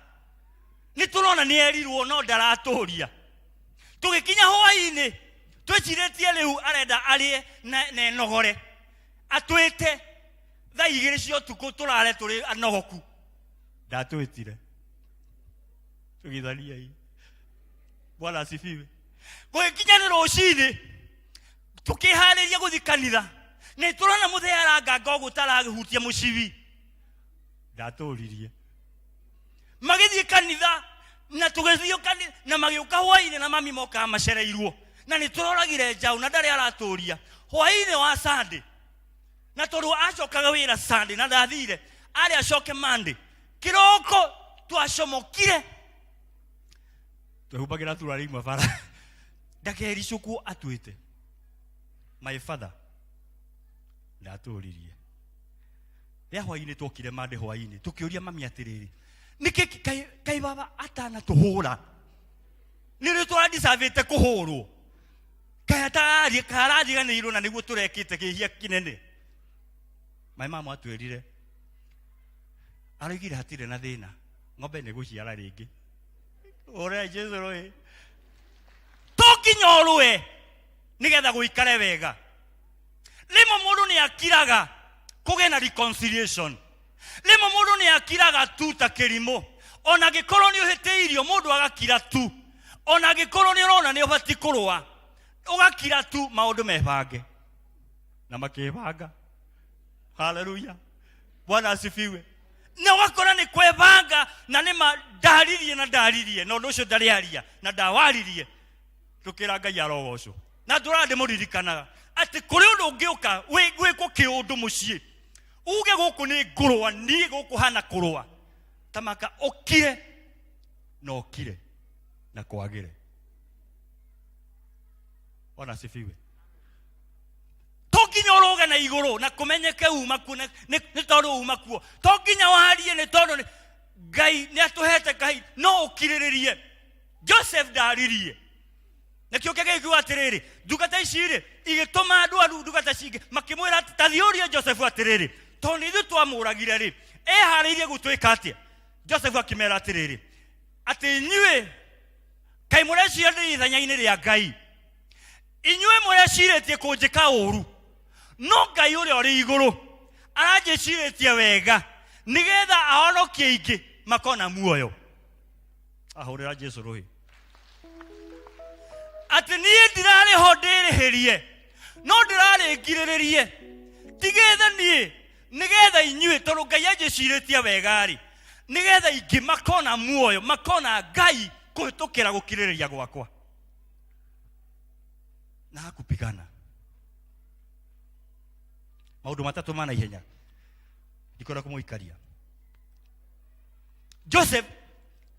nĩ tũrona nĩ erirwo no ndaratũria. Tũgĩkinya hwaĩ-inĩ twĩcirĩtie rĩu arenda arĩe na enogore, atwĩte thaa igĩrĩ cia ũtukũ tũrare tũrĩ anogoku. Ndatwĩtire tũgĩthaniai. Bwana asifiwe. Gũgĩkinya nĩ rũcinĩ tũkĩharĩria gũthiĩ kanitha, nĩ tũrona mũthee aranganga ũguo tarahutia mũcibi. Ndatũririe. Magĩthiĩ kanitha na tũgĩthiĩ kanitha na magĩũka hwaĩ-inĩ na mami mokaga macereirwo, na nĩ tũroragire njaũ na ndarĩ aratũria hwaĩ-inĩ wa Sunday, na tondũ acokaga wĩra Sunday na ndathire, arĩ acoke Monday kĩroko twacomokire twehumbagĩra turarĩ imwe bara ndakericũkwo atuĩte. My father ndatũririe. Rĩa hwaĩ-inĩ twokire Monday hwaĩ-inĩ tũkĩũria mami atĩrĩrĩ, nĩkĩ kaĩ baba atanatũhũra? Nĩ rĩ tũradicavĩte kũhũrwo? Kaĩ atararia, kaĩ arariganĩirwo na nĩguo tũrekĩte kĩhia kĩnene? My mama atwĩrire, aroigire hatirĩ na thĩna, ng'ombe nĩ gũciara rĩngĩ. Ũrĩa Jesu rũĩ. To nginya ũrũe nĩgetha gũikare wega. Rĩmwe mũndũ nĩ akiraga kũgĩe na reconciliation. Rĩmwe mũndũ nĩ akiraga tu ta kĩrimũ, ona angĩkorwo nĩ ũhĩtĩirio mũndũ agakira tu, ona angĩkorwo nĩ ũrona nĩ ũbatiĩ kũrũa, ũgakira tu maũndũ mebange. Na makĩbanga. Haleluya, Bwana asifiwe. Na ũgakora nĩ kwebanga na nĩ ma ndaririe na ndaririe na ũndũ ũcio ndarĩaria na ndawaririe, tũkĩra Ngai arogocwo. Na tũra ndĩmũririkanaga atĩ kũrĩ ũndũ ũngĩũka wĩkwo kĩũndũ mũciĩ, uge gũkũ nĩ ngũrũa, niĩ gũkũ hana kũrũa, tamaka ũkire na ũkire na kwagĩre. Bwana asifiwe. To nginya ũrũge na igũrũ na kũmenyeke uma kuo, nĩ tondũ uma kuo. To nginya warie nĩ tondũ Ngai nĩ atũhete Ngai, no ũkirĩrĩrie. Joseph ndaririe. Nakĩo kĩngĩ gĩkiuga atĩrĩrĩ, ndungata ici rĩ igĩtũma andũ a ndungata cingĩ makĩmwĩra atĩ, ta thiĩ ũrie Joseph atĩrĩrĩ, tondũ nĩ ithuĩ twamũragire rĩ, eharĩirie gũtwĩka atĩa? Joseph akĩmera atĩrĩrĩ, atĩ inyuĩ kaĩ mũreciria ndĩ ithenya-inĩ rĩa Ngai? Inyuĩ mũrecirĩtie kũnjĩka ũru, no Ngai ũrĩa ũrĩ igũrũ aranjĩcirĩtie wega nĩgetha ahonokie aingĩ makona muoyo. Ahũrĩra Jesu rũhĩ atĩ niĩ ndirarĩ ho ndĩrĩhĩrie, no ndĩrarĩ ngirĩrĩrie, tigetha niĩ nĩgetha inyuĩ, tondũ Ngai anjĩcirĩtie wega-rĩ, nĩgetha ingĩ makona muoyo, makona Ngai kũhĩtũkĩra gũkirĩrĩria gwakwa. Na hakupigana maũndũ matatũ ma naihenya ndikwenda kũmũikaria. Joseph,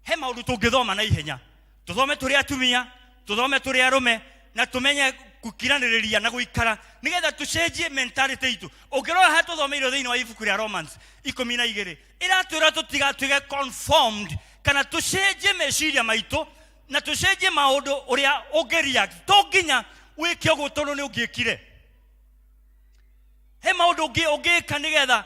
he maũndũ tũngĩthoma na ihenya, tũthome tũrĩ atumia, tũthome tũrĩ arũme, na tũmenye gũkiranĩrĩria na gũikara nĩgetha tũcenjie mentality itũ. Ũngĩrora haha tũthomeirwo thĩinĩ wa ibuku rĩa Romans ikũmi na igĩrĩ, ĩratwĩra tũtigatuĩke conformed, kana tũcenjie meciria maitũ na tũcenjie maũndũ ũrĩa ũngĩreact. To nginya wĩke ũguo tondũ nĩ ũngĩkire. He maũndũ ũngĩka nĩgetha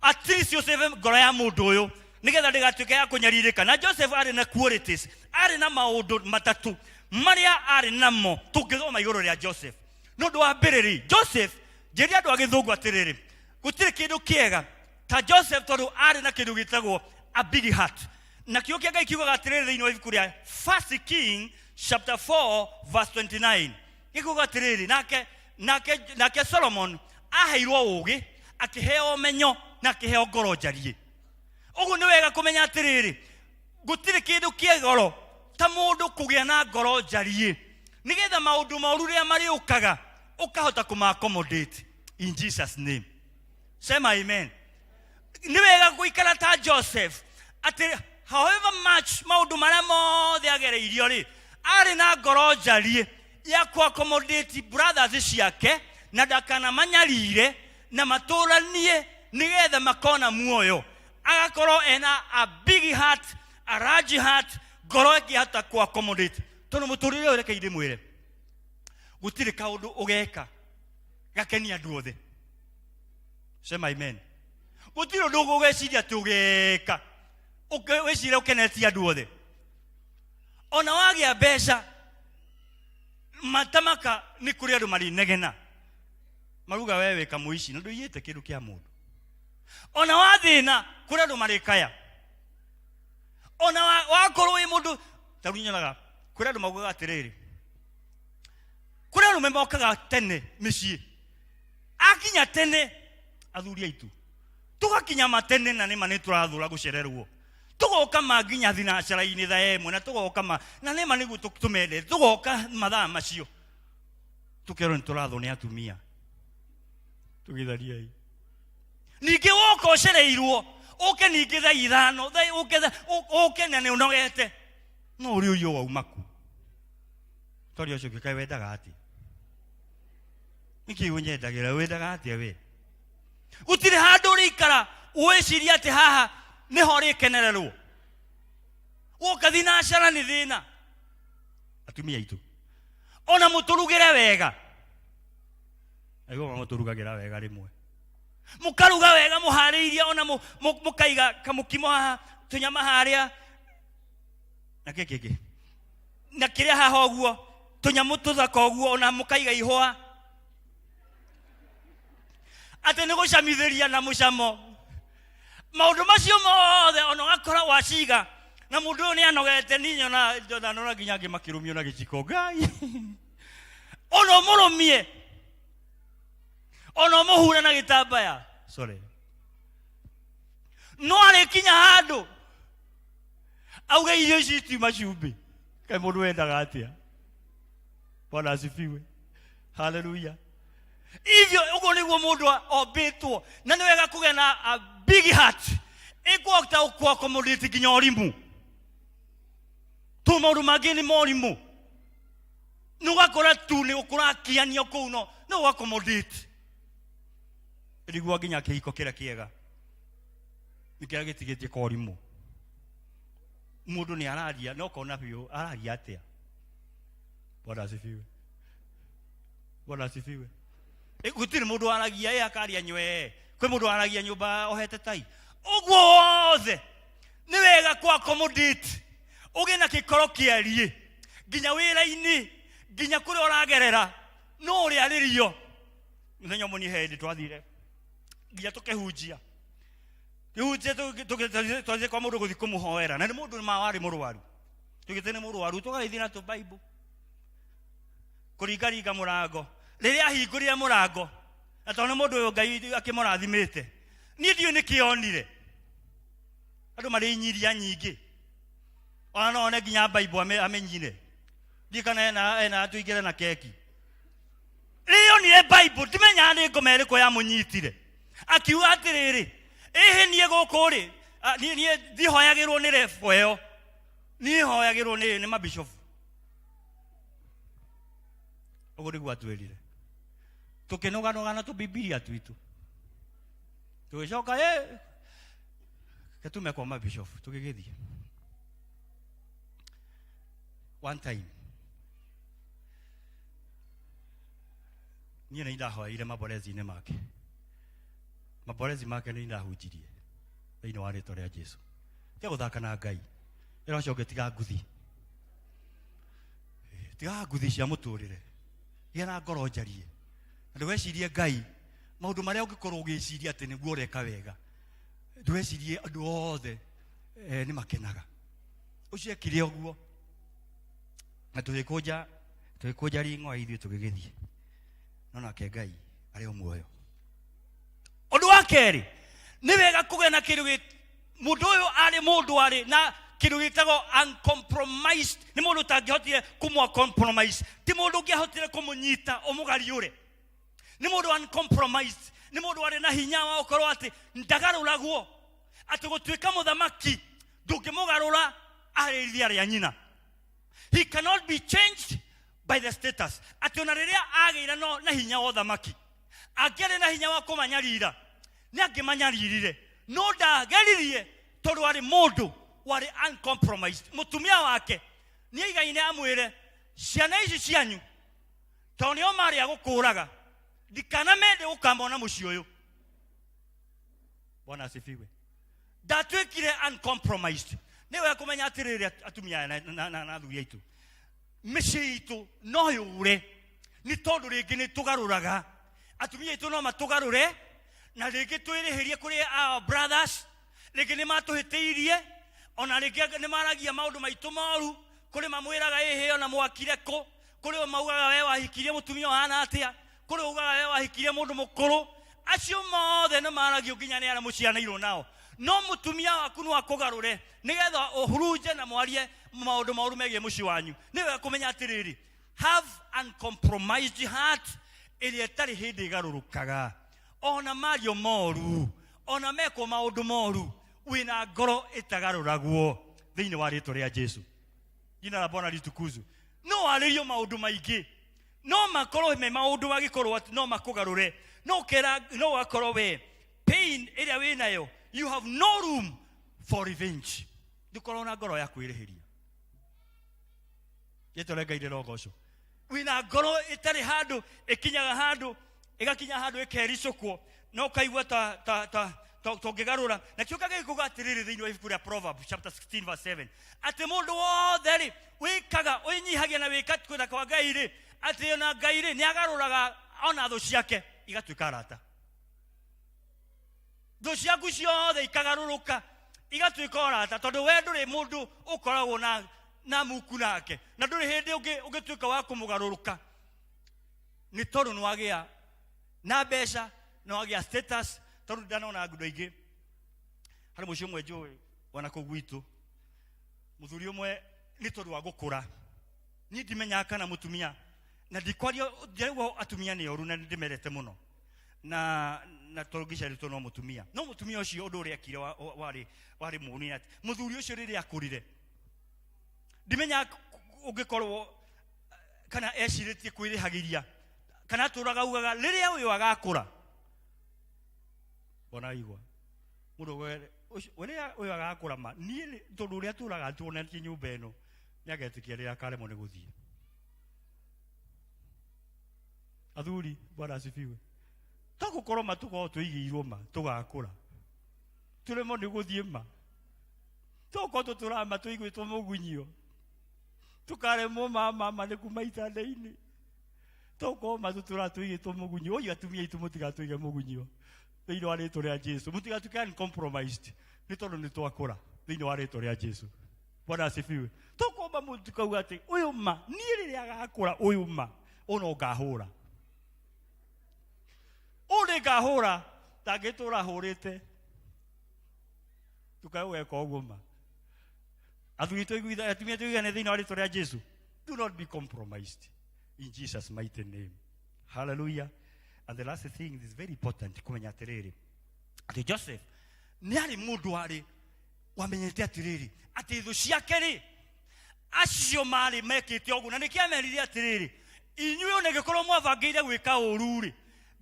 at least ũsave ngoro ya mũndũ ũyũ, nĩgetha ndĩgatuĩke ya kũnyarirĩka. Na Joseph arĩ na qualities, arĩ na maũndũ matatũ. Marĩa arĩ namo tũngĩthoma igũrũ rĩa Joseph. Nĩ ũndũ wa mbere rĩ, Joseph, njĩre andũ a gĩthũngũ atĩrĩrĩ, gũtirĩ kĩndũ kĩega ta Joseph tondũ arĩ na kĩndũ gĩtagwo a big heart. Na kĩo kĩa Ngai kiugaga atĩrĩrĩ thĩinĩ wa ibuku rĩa First King chapter 4 verse 29. Gĩkuga atĩrĩrĩ, nake nake nake Solomon aheirwo ũũgĩ, akĩheo ũmenyo na akĩheo ngoro njariĩ. Ũguo nĩ wega kũmenya atĩrĩrĩ, gũtirĩ kĩndũ kĩa goro ta mũndũ kũgĩa na ngoro njariĩ, nĩgetha maũndũ moru rĩrĩa marĩũkaga ũkahota kũma accommodate in Jesus name. Sema amen. Nĩ wega gũikara ta Joseph atĩ however much maũndũ marĩa mothe agereirio rĩ, arĩ na ngoro njariĩ ya kũ accommodate brothers ciake na ndakanamanyarire na matũranie nĩgetha makona muoyo. Agakorwo ena a big heart, a large heart, ngoro ĩngĩhota kũ accommodate. Tondũ mũtũrĩre ũyũ reke ndĩmwĩre, gũtirĩ kaũndũ ũgeka gakenia andũ othe. Sema amen. Gũtirĩ ũndũ ũgeciria atĩ ũgeka wĩcirie ũkenetie andũ othe. Ona wagĩa mbeca matamaka nĩ kũrĩ andũ marĩnegena maruga we wĩ kamũici na ndũiyĩte kĩndũ kĩa mũndũ. Ona wathĩna kũrĩ andũ marĩkaya. Ona wakorwo wĩ mũndũ ta rĩu nyonaga kũrĩ andũ maugaga atĩrĩrĩ, kũrĩ arũme mokaga tene mĩciĩ, akinya tene athuri aitũ tũgakinya matene na nĩma nĩ tũrathũra gũcererwo, tũgoka ma nginya thinacara-inĩ thaa ĩmwe na tũgoka ma na nĩma nĩguo tũmendete, tũgoka mathaa macio tũkerwo nĩ tũrathwo nĩ atumia tũgĩthariai. Ningĩ woka ũcereirwo ũke ningĩ thaa ithano, thaa ũke thaa, ũke na nĩ ũnogete, no ũrĩ ũyũ wauma ku tondũ ũcio ũngĩ kaĩ wendaga atĩa? Nĩkĩ ũnyendagĩra? Wendaga atĩa we? Gũtirĩ handũ ũrĩikara wĩcirie atĩ haha nĩho ũrĩkenererwo. Woka thinacara nĩ thĩna. Atumia aitũ, ona mũtũrugĩre wega, aigua mũtũrugagĩra wega rĩmwe, mũkaruga wega mũharĩirie, ona mũkaiga kamũkimo haha, tũnyama harĩa, na kĩ kĩngĩ, na kĩrĩa haha ũguo, tũnyamũ tũthaka ũguo, ona mũkaiga ihũa atĩ nĩ gũcamithĩria na mũcamo. Maũndũ macio mothe ona ũgakora waciga na mũndũ ũyũ nĩ anogete, niĩ nyona nona nginya angĩ makĩrũmio na gĩciko. Ngai, ona ũmũrũmie, ona ũmũhure na gĩtambaya, sorry, no arĩkinya handũ auge irio ici itiuma cumbĩ. Kaĩ mũndũ wendaga atĩa? Bwana asifiwe, haleluya. Hivyo ũguo nĩguo mũndũ ombĩtwo, na nĩ wega kũgĩa na a big heart ĩkũhota kũ accommodate nginya ũrimũ. Tu maũndũ mangĩ nĩ morimũ, nĩ ũgakora tu nĩ ũkũrakianio kũu, no nĩ ũ accommodate. Rĩguo nginya kĩhiko kĩrĩa kĩega nĩ kĩrĩa gĩtigĩtie kwa ũrimũ. Mũndũ nĩ araria no ũkona biũ araria atĩa. Bwana asifiwe, Bwana asifiwe. Gũtirĩ mũndũ waragia ĩ akaria nywee, kwĩ mũndũ waragia nyũmba ohete tai. Ũguo wothe nĩ wega kũ accommodate, ũgĩe na gĩkoro kĩariĩ nginya wĩra-inĩ, nginya kũrĩa ũragerera, no ũrĩarĩrio. Mũthenya ũmwe niĩ he hĩndĩ twathire nginya tũkĩhunjia, kĩhunjia twathire kwa mũndũ gũthiĩ kũmũhoera, na nĩ mũndũ ma warĩ mũrwaru, tũgĩte nĩ mũrwaru, tũgagĩthiĩ na tũbaibu kũringaringa mũrango. Rĩrĩa ahingũrire mũrango, na tondũ nĩ mũndũ ũyũ Ngai akĩmũrathimĩte, niĩ ndiũĩ nĩkĩ onire. Andũ marĩ inyiria nyingĩ, ona no one nginya Bible amenyire. Ndiũĩ kana ena tũingĩre na keki. Rĩrĩa onire Bible, ndimenyaga nĩ ngoma ĩrĩkũ yamũnyitire. Akiuga atĩrĩrĩ, ĩhĩ niĩ gũkũ rĩ, niĩ ndihoyagĩrwo nĩ rebo ĩyo, niĩ hoyagĩrwo nĩ mabishofu. Ũguo nĩguo atwĩrire. Tũkĩnũganũga na tũbibilia twitũ, tũgĩcoka gĩtume kwa mabishofu, tũgĩgĩthiĩ. One time niĩ nĩ ndahoeire maborezi-inĩ make, maborezi make nĩ ndahunjirie thĩinĩ wa rĩtwa rĩa Jesu. Tiga gũthaka na Ngai, ĩra ũcio ũngĩ tiga nguthi. Tigaga nguthi cia mũtũrĩre, gĩa na ngoro njarie, na ndũgecirie Ngai maũndũ marĩa ũngĩkorwo ũgĩciria atĩ nĩguo ũreka wega. Ndũgecirie andũ othe nĩ makenaga. Ũcio ekire ũguo na tũgĩkũnja ring'oa ithuĩ tũgĩgĩthiĩ, no nake Ngai arĩ o muoyo. Ũndũ wa kerĩ, nĩ wega kũgĩa na kĩndũ gĩ mũndũ ũyũ arĩ mũndũ arĩ na kĩndũ gĩtagwo uncompromised. Nĩ mũndũ ũtangĩhotire kũmwa compromise, ti mũndũ ũngĩahotire kũmũnyita ũmũgariũre. Nĩ mũndũ uncompromised, nĩ mũndũ arĩ na hinya wa gũkorwo atĩ ndagarũragwo, atĩ gũtuĩka mũthamaki ndũngĩmũgarũra arĩ iria rĩa nyina. He cannot be changed by the status. Atĩ ona rĩrĩa agĩire na hinya wa ũthamaki, angĩarĩ na hinya wa kũmanyarira, nĩ angĩmanyaririre, no ndageririe tondũ arĩ mũndũ warĩ uncompromised. Mũtumia wake nĩ aigaine amwĩre, ciana ici cianyu tondũ nĩo marĩ a gũkũraga, ndikanamende gũkamona mũciĩ ũyũ. Bwana asifiwe. Ndatuĩkire uncompromised. Nĩ wega kũmenya atĩrĩrĩ, atumia aya na athuri aitũ, mĩciĩ itũ no yũre nĩ tondũ rĩngĩ nĩ tũgarũraga. Atumia aitũ no matũgarũre na rĩngĩ twĩrĩhĩrie kũrĩ our brothers, rĩngĩ nĩ matũhĩtĩirie, ona rĩngĩ nĩ maragia maũndũ maitũ moru. Kũrĩ mamwĩraga ĩhĩ ona mwakire kũ, kũrĩ o maugaga we wahikirie mũtumia ũhana atĩa, kũrĩ ugaga we wahikirie mũndũ mũkũrũ. Acio mothe nĩ maragio nginya nĩ arĩa mũcianĩirwo nao. No mũtumia waku no akũgarũre nĩgetha ũhurunje na mwarie maũndũ moru megiĩ mũciĩ wanyu. Nĩ wega kũmenya atĩrĩrĩ, have uncompromised heart ĩrĩa ĩtarĩ hĩndĩ ĩgarũrũkaga. Ona mario moru, ona mekwo maũndũ moru, wĩna ngoro ĩtagarũragwo thĩinĩ wa rĩtwa rĩa Jesu. Jina la Bwana litukuzwe. No warĩrio maũndũ maingĩ, no makorwo me maũndũ magĩkorwo atĩ no makũgarũre, no ũkera, no ũgakorwo we pain ĩrĩa wĩnayo, you have no room for revenge. Ndũkorwo na ngoro ya kwĩrĩhĩria. Rĩtwa rĩa Ngai rĩrogocwo. Wĩna ngoro ĩtarĩ handũ ĩkinyaga handũ, ĩgakinya handũ ĩkericũkwo, na ũkaigua ta ũngĩgarũra. Na kĩo kagĩkuga atĩrĩrĩ thĩinĩ wa ibuku rĩa Proverbs chapter 16 verse 7, atĩ mũndũ wothe rĩ wĩkaga wĩnyihagia na wĩka kwenda kwa Ngai rĩ, atĩ ona Ngai rĩ nĩagarũraga ona thũ ciake igatuĩka arata. Thũ ciaku ciothe ikagarũrũka igatuĩka arata, tondũ we ndũrĩ mũndũ ũkoragwo na muku nake, na ndũrĩ hĩndĩ ũngĩtuĩka wa kũmũgarũrũka, nĩ tondũ nĩwagĩa na mbeca, nĩwagĩa status. Tondũ ndanona andũ aingĩ harĩ mũciĩ ũmwe njũĩ ona kũu gwitũ, mũthuri ũmwe nĩ tondũ wa gũkũra, niĩ ndimenyaga kana mũtumia, na ndikwaria ndiraigua atumia nĩ oru na nĩndĩmendete mũno, na tondũ ngĩciarĩtwo no mũtumia, no mũtumia ũcio ũndũ ũrĩa ekire warĩ mũũru nĩ atĩ mũthuri ũcio rĩrĩa akũrire, ndimenyaga ũngĩkorwo kana ecirĩtie kwĩrĩhagĩria kana atũraga augaga rĩrĩa ũyũ agakũra, ona igua mũndũ ũrĩa ũyũ agakũra ma niĩ tondũ ũrĩa atũraga tuonetie nyũmba ĩno nĩagetĩkia rĩrĩa akaremwo nĩ gũthiĩ. Athuri, Bwana asifiwe. To gũkorwo ma tũkorwo tũigĩirwo ma tũgakũra tũremwo nĩ gũthiĩ ma, to gũkorwo tũtũraga ma tũiguĩtwo mũgunyio tũkaremwo ma mama nĩ kuma itanda-inĩ, to gũkorwo ma tũtũraga tũigĩtwo mũgunyio. Oi atumia aitũ, mũtigatũige mũgunyio thĩinĩ wa rĩtwa rĩa Jesu, mũtigatuĩke uncompromised nĩ tondũ nĩ twakũra thĩinĩ wa rĩtwa rĩa Jesu. Bwana asifiwe. To gũkorwo ma mũtikauga atĩ ũyũ ma niĩ rĩrĩa agakũra ũyũ ma ũyũ no ngahũra, ũyũ nĩ ngahũra, ndangĩtũra hũrĩte. Tũkae gweka ũguo ma. Athuri tũiguitha, atumia tũiguithane thĩinĩ wa rĩtwa rĩa Jesu. Do not be compromised in Jesus mighty name. Hallelujah. And the last thing is very important kũmenya atĩrĩrĩ, atĩ Joseph nĩ arĩ mũndũ warĩ wamenyete atĩrĩrĩ, atĩ thũ ciake rĩ acio marĩ mekĩte ũguo, na nĩkĩo amerire atĩrĩrĩ, inyuĩ ona ingĩkorwo mwabangĩire gwĩka ũru rĩ,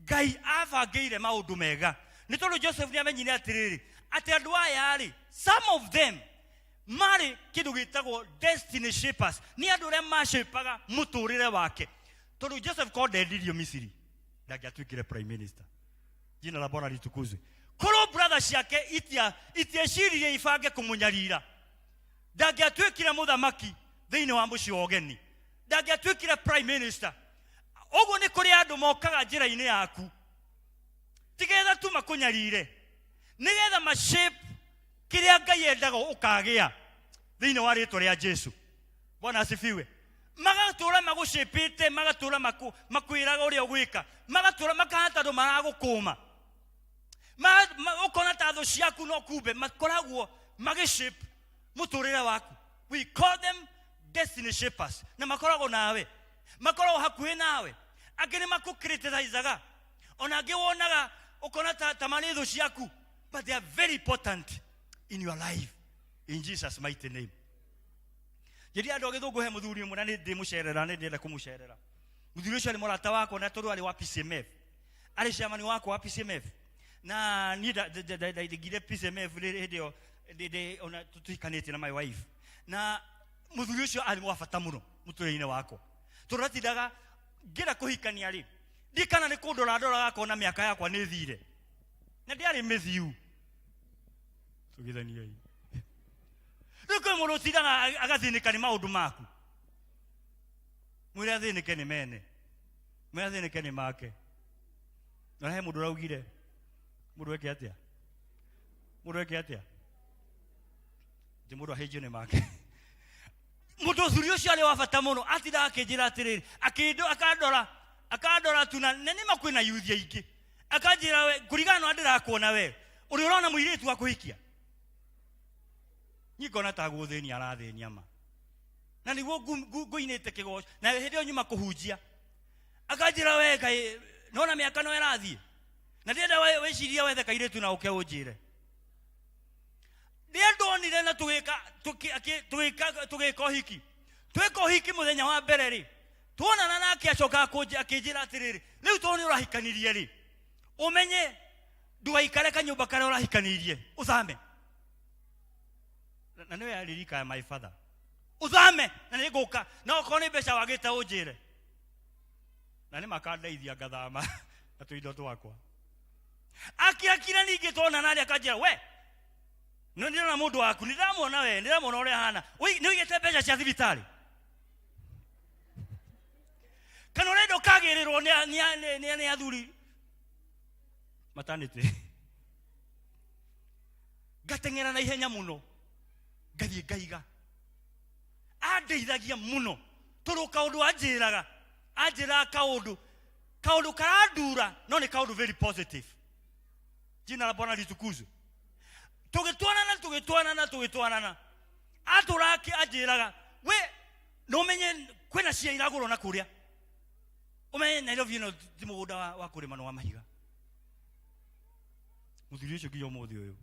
Ngai abangĩire maũndũ mega. Nĩ tondũ Joseph nĩ amenyire atĩrĩrĩ, atĩ andũ aya rĩ, some of them marĩ kĩndũ gĩtagwo destiny shapers, nĩ andũ arĩa mashapaga mũtũrĩre wake. Tondũ Joseph korwo ndendirio Misiri, ndangĩatuĩkire prime minister. Jina la Bwana litukuzwe. Korwo brother ciake itieciririe ibange kũmũnyarira, ndangĩatuĩkire mũthamaki thĩinĩ wa mũciĩ wa ũgeni. Ndangĩatuĩkire prime minister. Ũguo nĩ kũrĩ andũ mokaga njĩra-inĩ yaku tigetha tu makũnyarire, nĩgetha mashape kĩrĩa Ngai endaga ũkagĩa thĩinĩ wa rĩtwa rĩa Jesu. Bwana asifiwe. Magatũra magũcĩpĩte, magatũra makwĩraga ũrĩa ũgwĩka, magatũra makahana ta andũ maragũkũma. Ũkona ta thũ ciaku, no kumbe makoragwo magĩshape mũtũrĩre waku. We call them destiny shapers, na makoragwo nawe, makoragwo hakuhĩ nawe. Angĩ nĩ makũcriticizaga, ona angĩ wonaga ũkona ta marĩ thũ ciaku, but they are very important in your life, in Jesus mighty name. Njĩria andũ a gĩthũngũ, he mũthuri ũmwe na nĩ ndĩmũcerera, nĩ ndĩrenda kũmũcerera. Mũthuri ũcio arĩ mũrata wakwa, na tondũ arĩ wa PCMF, arĩ chairman wakwa wa PCMF, na niĩ ndaingire PCMF hĩndĩ ĩyo ona tũtihikanĩtie na my wife. Na mũthuri ũcio arĩ wa bata mũno mũtũrĩre-inĩ wakwa, tondũ atindaga ngĩenda kũhikania rĩ, ndiĩ kana nĩ kũndora ndoraga akona mĩaka yakwa nĩ thire na ndiarĩ mĩthiu. Tũgithaniai. Rĩu kwĩ mũndũ ũtindaga agathĩnĩka nĩ maũndũ maku. Mwĩre athĩnĩke nĩ mene, mwĩre athĩnĩke nĩ make. Na he mũndũ ũraugire mũndũ eke atĩa, mũndũ eke atĩa, atĩ mũndũ ahĩnjio nĩ make. Mũndũ ũthuri ũcio arĩ wa bata mũno, atindaga akĩnjĩra atĩrĩrĩ, akandora, akandora tu, na nĩma kwĩna yuthi aingĩ, akanjĩra, we kũringana na ũrĩa ndĩrakuona, we ũrĩ ũrona mũirĩtu wa kũhikia? Niĩ ngona ta gũthĩnia arathĩnia ma, na nĩguo ngũinĩte kĩgoco, na hĩndĩ ĩyo nyuma kũhunjia. Akanjĩra, we kaĩ nona mĩaka no ĩrathiĩ, na ndĩrenda wĩcirie wethe kairĩtu na ũke ũnjĩre. Rĩrĩa ndonire na tũgĩka ũhiki, twĩka ũhiki mũthenya wa mbere rĩ, tuonana nake, acokaga akĩnjĩra atĩrĩrĩ, rĩu tondũ nĩ ũrahikanirie rĩ, ũmenye ndũgaikare kanyũmba karĩa ũrahikanirie, ũthame. Na nĩwe aririka ya my father, ũthame na nĩ ngũka, na okorwo nĩ mbeca wagĩte ũnjĩre, na nĩ makandeithia ngathama na tũindo twakwa. Akirakira ningĩ tuonana rĩ, akanjĩra, we no ndĩrona mũndũ waku, nĩ ndĩramwona, we nĩ ndĩramwona ũrĩa ahana. Nĩ ũigĩte mbeca cia thibitarĩ kana ũrenda ũkagĩrĩrwo nĩ athuri matanĩtĩ? Ngateng'era na ihenya mũno, ngathiĩ ngaiga. Andeithagia mũno tondũ kaũndũ anjĩraga, anjĩraga kaũndũ karandura, no nĩ kaũndũ very positive. Jina la Bwana litukuzwe. Tũgĩtwarana, tũgĩtwarana, tũgĩtwarana, atũra anjĩraga, we no ũmenye kwĩna cia iragũrwo na kũrĩa, ũmenye Nairobi ĩno ti mũgũnda wa kũrĩma, nĩ wa mahiga. Mũthuri ũcio nginya ũmũthĩ ũyũ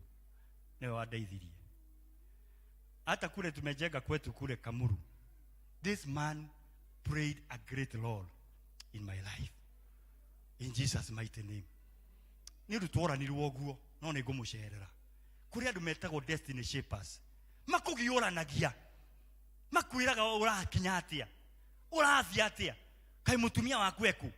nĩwe wandeithirie. Hata kule tumejenga kwetu kule Kamuru, this man played a great role in my life, in Jesus mighty name. Nĩ ũndũ tworanirwo ũguo, no nĩ ngũmũcerera. Kũrĩ andũ metagwo destiny shapers, makũgiũranagia, makwĩraga ũrakinya atĩa, ũrathiĩ atĩa, kaĩ mũtumia waku eku,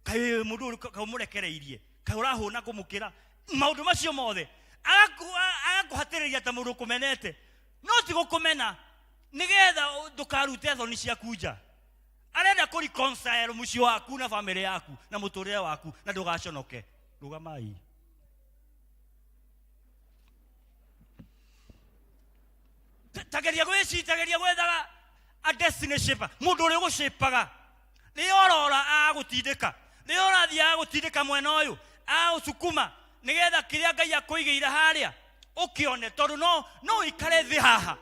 kaĩ mũndũ ũyũ kaĩ ũmũrekereirie, kaĩ ũrahũna kũmũkĩra, maũndũ macio mothe agakũhatĩrĩria ta mũndũ ũkũmenete, no ti gũkũmena, nĩgetha ndũkarute thoni ciaku nja. Arenda kũ reconcile mũciĩ waku na famĩlĩ yaku na mũtũrĩre waku na ndũgaconoke. Rũgamai. Tageria gwĩcitageria gwethaga a destiny shaper, mũndũ ũrĩa ũgũcĩpaga rĩrĩa ũrora agũtindĩka, rĩrĩa ũrathiĩ agũtindĩka mwena ũyũ, agũcukuma, nĩgetha kĩrĩa Ngai akũigĩire harĩa ũkĩone. Tondũ no ũikare thĩ haha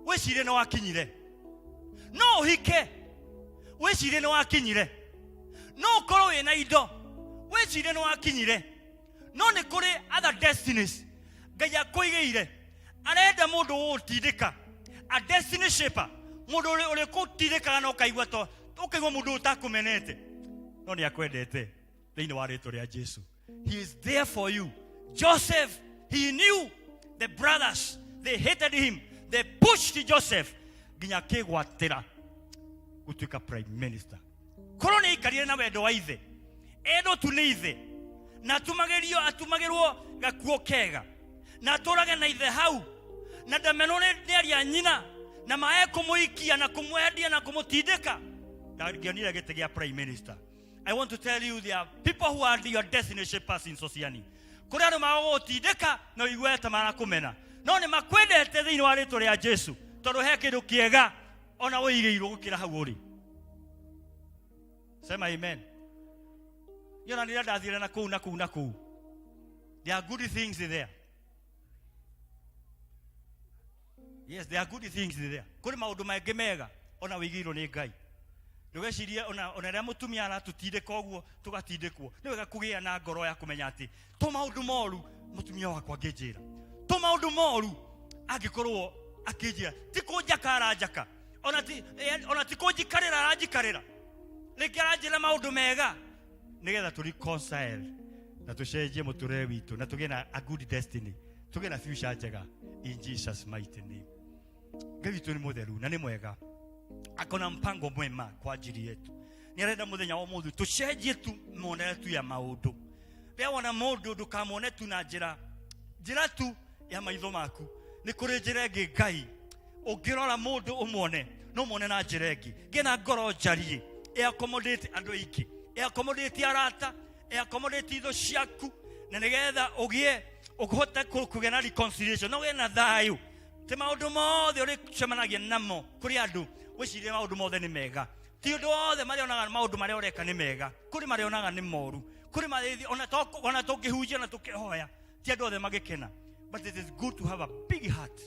wĩcirie nĩ wakinyire, no ũhike wĩcirie nĩ wakinyire, no ũkorwo wĩna indo wĩcirie nĩ wakinyire, no nĩ kũrĩ other destinies Ngai akũigĩire. Arenda mũndũ ũgũtindĩka, a destiny shaper, mũndũ ũrĩ ũrĩkũtindĩkaga na ũkaigua to ũkaigua mũndũ ũyũ ũtakũmenete no nĩ akwendete thĩinĩ wa rĩtwa rĩa Jesu. He is there for you. Joseph, he knew the brothers, they hated him, they pushed Joseph nginya akĩgwatĩra gũtuĩka prime minister. Korwo nĩ aikarire na wendo wa ithe, endwo tu nĩ ithe, na atumagĩrio, atumagĩrwo gakuo kega, na atũrage na ithe hau, na ndamenwo nĩ aria nyina, na mae kũmũikia na kũmwendia na kũmũtindĩka. Ndangĩonire gĩtĩ gĩa prime minister. I want to tell you there are people who are your destiny shapers in society. Kũrĩ andũ magũgũtindĩka na ũigue ta marakũmena, no nĩ makwendete thĩinĩ wa rĩtwa rĩa Jesu, tondũ he kĩndũ kĩega ona ũigĩirwo gũkĩra hau ũrĩ. Sema amen. Niĩ ona rĩrĩa ndathire na kũu na kũu na kũu, there are good things there. Yes, there are good things there. Kũrĩ maũndũ maingĩ mega ona wĩigĩirwo nĩ Ngai. Ndũgecirie ona rĩrĩa mũtumia aratũtindĩka ũguo tũgatindĩkwo, nĩ wega kũgĩa na ngoro ya kũmenya atĩ to maũndũ moru mũtumia wakwa angĩnjĩra, to maũndũ moru angĩkorwo akĩnjĩra, ti kũnjaka aranjaka, ona ti kũnjikarĩra aranjikarĩra, rĩngĩ aranjĩra maũndũ mega nĩgetha tũ reconcile na tũcenjie mũtũrĩre witũ na tũgĩe na a good destiny, tũgĩe na future njega in Jesus mighty name. Ngai witũ nĩ mũtheru na nĩ mwega, akona mpango mwema kwa ajili yetu. Nĩ arenda mũthenya wa ũmũthĩ tũcenjie tu muonere tu ya maũndũ. Rĩrĩa wona mũndũ ndũkamwone tu na njĩra tu ya maitho maku. Nĩ kũrĩ njĩra ĩngĩ Ngai ũngĩrora mũndũ ũmuone, no muone na njĩra ĩngĩ. Ngĩe na ngoro njariĩ, ĩ accommodate andũ aingĩ, ĩ accommodate arata, ĩ accommodate itho ciaku, na nĩgetha ũgĩe ũhote kũgĩa na reconciliation, na ũgĩe na thayũ. Ti maũndũ mothe ũrĩcemanagia namo kũrĩ andũ wĩcirie maũndũ mothe nĩ mega. Ti ũndũ wothe marĩonaga maũndũ marĩa ũreka nĩ mega, kũrĩ marĩonaga nĩ moru, kũrĩ marĩthi ona tũngĩhunjia na tũkĩhoya ti andũ othe magĩkena. But it is good to have a big heart.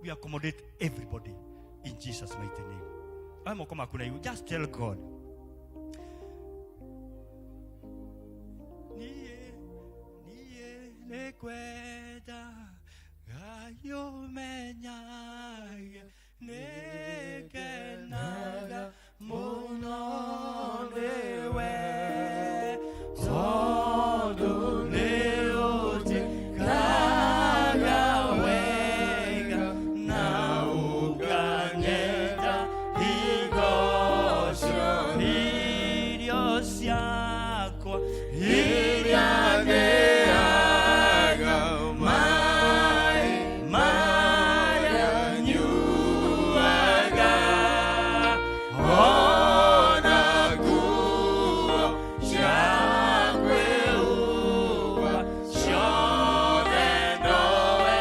We accommodate everybody in Jesus mighty name. Aya moko maku na igũrũ, just tell God. Niĩ, niĩ nĩngwenda Ngai ũmenyage, nĩngenaga mũno nĩwe, tondũ nĩũnjĩkaga wega na ũkanyenda hingo ciothe. Irio ciakwa iria ndĩaga, maĩ marĩa nyuaga, ona nguo cia kwĩhumba ciothe nowe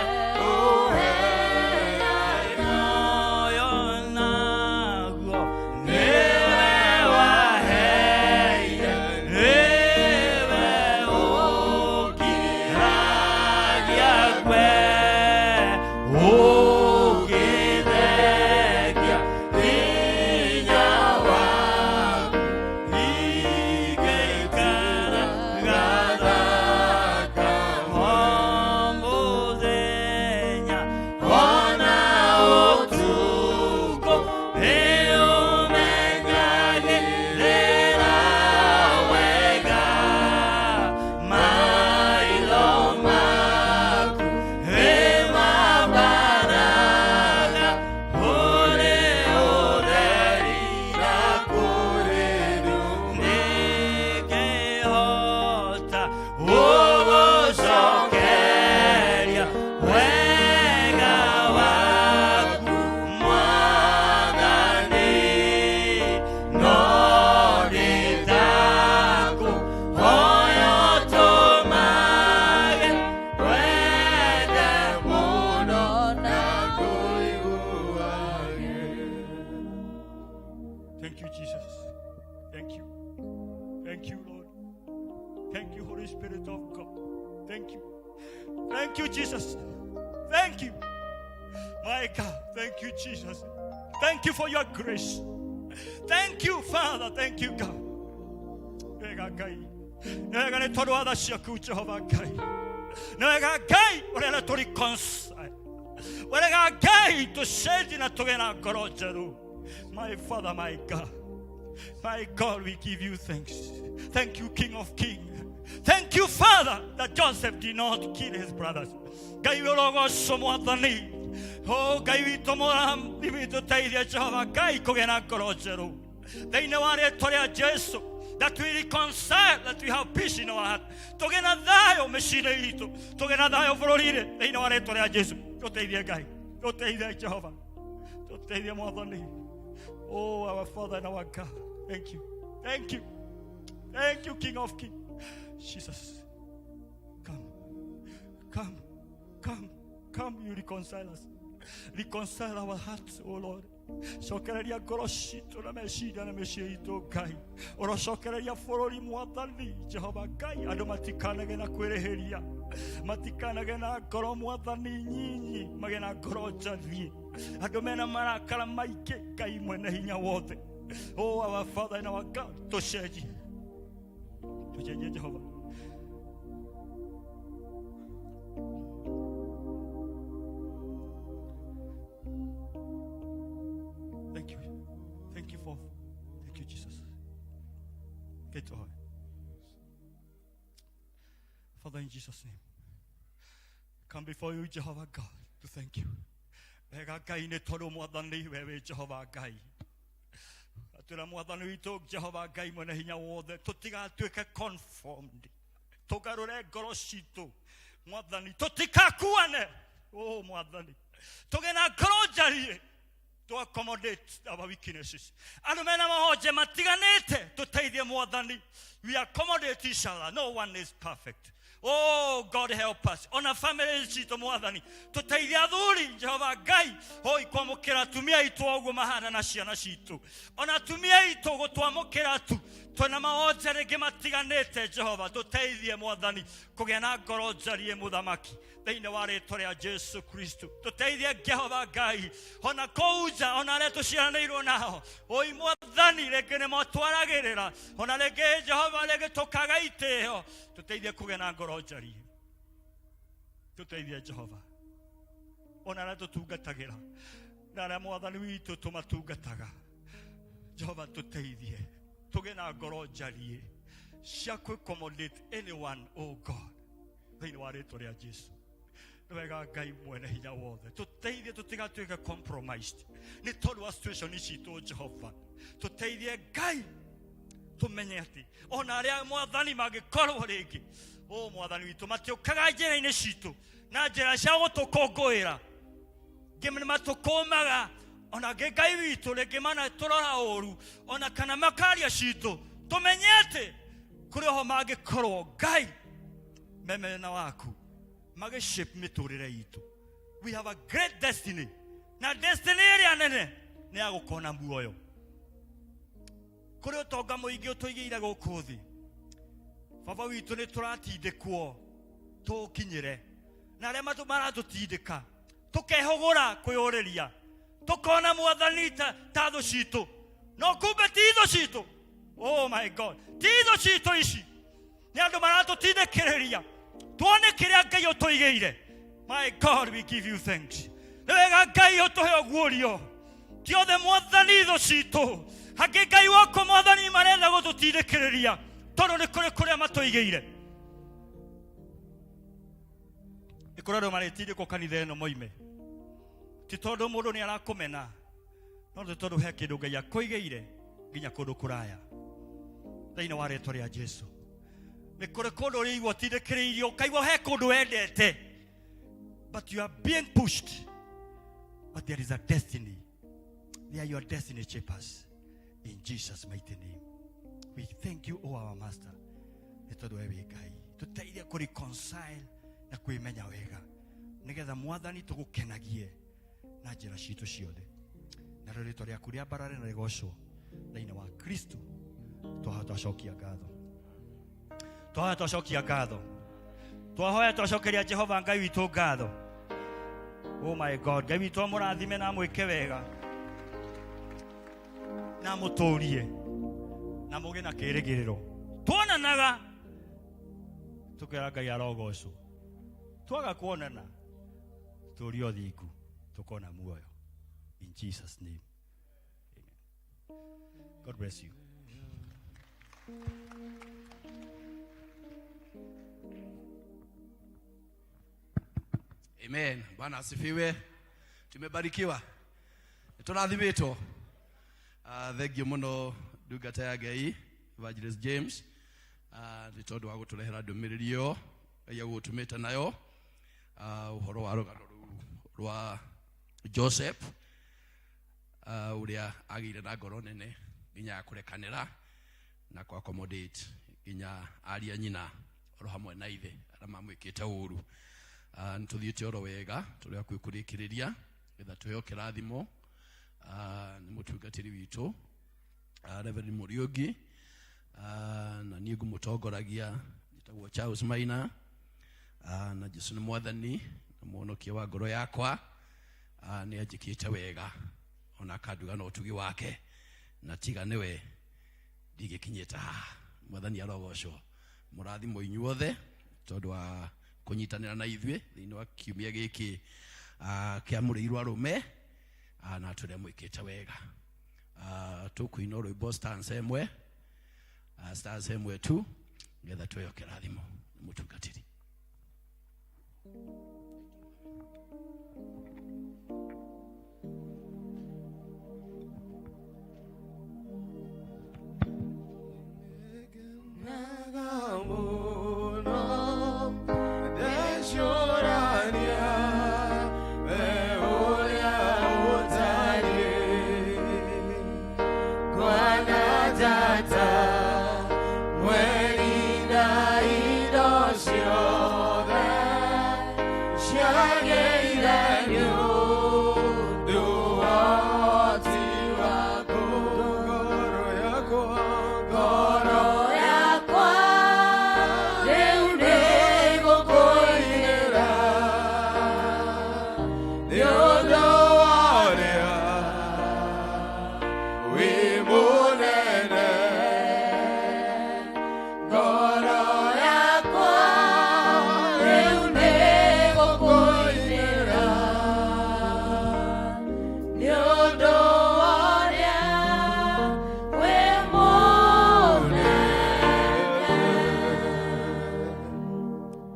ũheaga. Muoyo naguo nĩwe waheire, nĩwe ũngiragia kwe, ũngĩthengia hinya waku, ingĩikara gathaka o mũthenya ona ũtukũ, nĩũmenyagĩrĩra wega maitho maku nĩmambaraga kũrĩ ũtheri na kũrĩ nduma, nĩngĩhota gũgũcokeria wega waku Mwathani, no nĩndakũhoya ũtũmage wende mũno na ngũiguage. Thank you, Jesus. Thank you. Thank you, Lord. Thank you, Holy Spirit of God. Thank you. Thank you, Jesus. Thank you. My God, thank you, Jesus. Thank you for your grace. Thank you, Father. Thank you, God. Wega Ngai. Wega nĩ tondũ wa tha ciaku, Jehova Ngai. Wega Ngai ũrĩa tũ reconcile. Wega Ngai tũcenjie na tũgĩe na ngoro njerũ. My Father, my God. My God, we give you thanks. Thank you, King of Kings. Thank you, Father, that Joseph did not kill his brothers. Ngai ũrogocwo Mwathani. Oh, Ngai witũ mũrathi witũ teithia Jehova Ngai kũgĩa na ngoro njerũ. Thĩinĩ wa rĩtwa rĩa Jesu, that we reconcile, that we have peace in our heart. Tũgĩe na thayũ mĩciĩ-inĩ itũ, tũgĩe na thayũ bũrũri-inĩ, thĩinĩ wa rĩtwa rĩa Jesu. Tũteithie Ngai, tũteithie Jehova, tũteithie Mwathani. Oh, our Father and our God. Thank you. Thank you. Thank you, King of Kings. Jesus, come, come, come, come, you reconcile us. Reconcile our hearts, O Lord. Cokereria ngoro citũ na meciria na mĩciĩ itũ Ngai. Ũrocokereria bũrũri Mwathani Jehova Ngai. Andũ matikanage na kwĩrĩhĩria, matikanage na ngoro Mwathani nyinyi, magĩe na ngoro njathie. Andũ mena marakara maingĩ, Ngai mwene hinya wothe. Oh, our Father and our God, tũcenjie, tũcenjie Jehova. Thank you. Thank you for, thank you, Jesus. Get to her. Father, in Jesus' name, come before you, Jehovah God, to thank you. Wega Ngai nĩ tondũ Mwathani we wĩ Jehova Ngai. Atwĩra Mwathani witũ Jehova Ngai mwene hinya wothe tũtigatuĩke conformed, tũgarũre ngoro citũ Mwathani, tũtikakuane. Oh Mwathani, tũgĩe na ngoro njarie to accommodate our weaknesses. Andũ mena mahonje matiganĩte, tũteithie Mwathani. We accommodate each other. No one is perfect. Oh God, help us. Ona family citũ Mwathani, tũteithie athuri Jehova Ngai, hoi kwamũkĩra atumia aitũ o ũguo mahana na ciana citũ. Ona atumia aitũ gũtwamũkĩra tu twĩna mawonje rĩngĩ matiganĩte. Jehova, tũteithie Mwathani kũgĩa na ngoro njarie mũthamaki thĩinĩ wa rĩtwa rĩa Jesu Kristo. Tũteithie Jehova Ngai, ona kũu nja, ona arĩa tũciaranĩirwo nao, oi Mwathani, rĩngĩ nĩ matwaragĩrĩra, ona rĩngĩ Jehova, rĩngĩ tũkaga itĩo. Tũteithie kũgĩa na ngoro njarie. Tũteithie Jehova, ona arĩa tũtungatagĩra na arĩa Mwathani witũ tũmatungataga. Jehova, tũteithie tũgĩe na ngoro njarie cia kũ accommodate anyone, oh God, thĩinĩ wa rĩtwa rĩa Jesu. Nĩ wega Ngai mwene hinya wothe, tũteithie tũtigatuĩke compromised nĩ tondũ wa situation citũ. Jehova, tũteithie Ngai tũmenye atĩ ona arĩa Mwathani mangĩkorwo rĩngĩ, o Mwathani witũ, matiũkaga njĩra-inĩ citũ na njĩra cia gũtũkũngũĩra, ngĩ nĩ matũkũmaga, ona ngĩ Ngai witũ rĩngĩ mana tũrora ũru, ona kana makaria citũ, tũmenye atĩ kũrĩ oho mangĩkorwo Ngai memena waku magĩshape mĩtũrĩre itũ. We have a great destiny, na destiny ĩrĩa nene nĩ ya gũkona muoyo. Kũrĩ ũtonga mũingĩ ũtũigĩire gũkũ thĩ, Baba witũ, nĩ tũratindĩkwo tũkinyĩre, na arĩa maratũtindĩka tũkehũgũra kwĩyũrĩria, tũkona Mwathani ta thũ citũ, no kumbe ti thũ citũ. Oh my God, ti thũ citũ, ici nĩ andũ maratũtindĩkĩrĩria tuone kĩrĩa Ngai ũtũigĩire. My God, we give you thanks. Nĩ wega Ngai ũtũhe ũguũrio, ti othe Mwathani thũ citũ, hangĩ Ngai wakwa Mwathani marenda gũtũtindĩkĩrĩria tondũ nĩ kũrĩ kũrĩa matũigĩire. Nĩ kũrĩ andũ marĩtindĩkwo kanitha ĩno moime, ti tondũ mũndũ nĩ arakũmena, no nĩ tondũ he kĩndũ Ngai akũigĩire nginya kũndũ kũraya. Thĩinĩ wa rĩtwa rĩa Jesu, nĩ kũrĩ kũndũ ũrĩigua ũtindĩkĩrĩirio, ũkaigua he kũndũ wendete, but you are being pushed. But there is a destiny. They are your destiny shapers. In Jesus' mighty name we thank you, O our Master, nĩ tondũ we wĩ Ngai. Tũteithie kũ reconcile na kwĩmenya wega, nĩgetha Mwathani tũgũkenagie na njĩra citũ ciothe, narĩo rĩtwa rĩaku rĩambarare na rĩgocwo. Thĩinĩ wa Kristo twahoya twacokia ngatho, twahoya twacokia ngatho, twahoya twacokeria Jehova Ngai witũ ngatho. Oh my God, Ngai witũ amũrathime na amwĩke wega na amũtũrie na mũgĩe na kĩĩrĩgĩrĩro. Tuonanaga tũkera Ngai arogocwo, twaga kuonana tũrie ũthingu, tũkona muoyo. In Jesus' name, amen. God bless you. Amen. Bwana asifiwe. Tumebarikiwa. Tũrathimĩtwo. Thank you mũno ndungata ya Ngai Evangelist James, nĩ tondũ wa gũtũrehera ndũmĩrĩri ĩyo Ngai agũtũmĩte nayo, ũhoro wa rũgano rũu rwa Joseph, ũrĩa agĩire na ngoro nene. nginya ya kũrekanĩra na kũ accommodate nginya aria nyina oro hamwe na ithe arĩa mamwĩkĩte ũru. Nĩ tũthiĩte oro wega tũrĩ hakuhĩ kũrĩkĩrĩria getha tũheo kĩrathimo nĩ mũtungatĩri witũ Reverend Muriuki, na niĩ ngũmũtongoragia njĩtagwo Charles Maina, na Jesũ nĩ mwathani na mũhonokia wa ngoro yakwa. Nĩ anjĩkĩte wega ona akanduga na ũtugi wake, na tiga nĩwe ndingĩkinyĩte haha. Mwathani arogocwo. Mũrathimwo inyuothe tondũ wa kũnyitanĩra na ithuĩ thĩinĩ wa kiumia gĩkĩ kĩa mũrĩirwo arũme, na tũrĩa mwĩkĩte wega. Tũkũina rwĩmbo stanza ĩmwe, stanza ĩmwe tu nĩgetha tũheo kĩrathimo nĩ mũtungatĩri.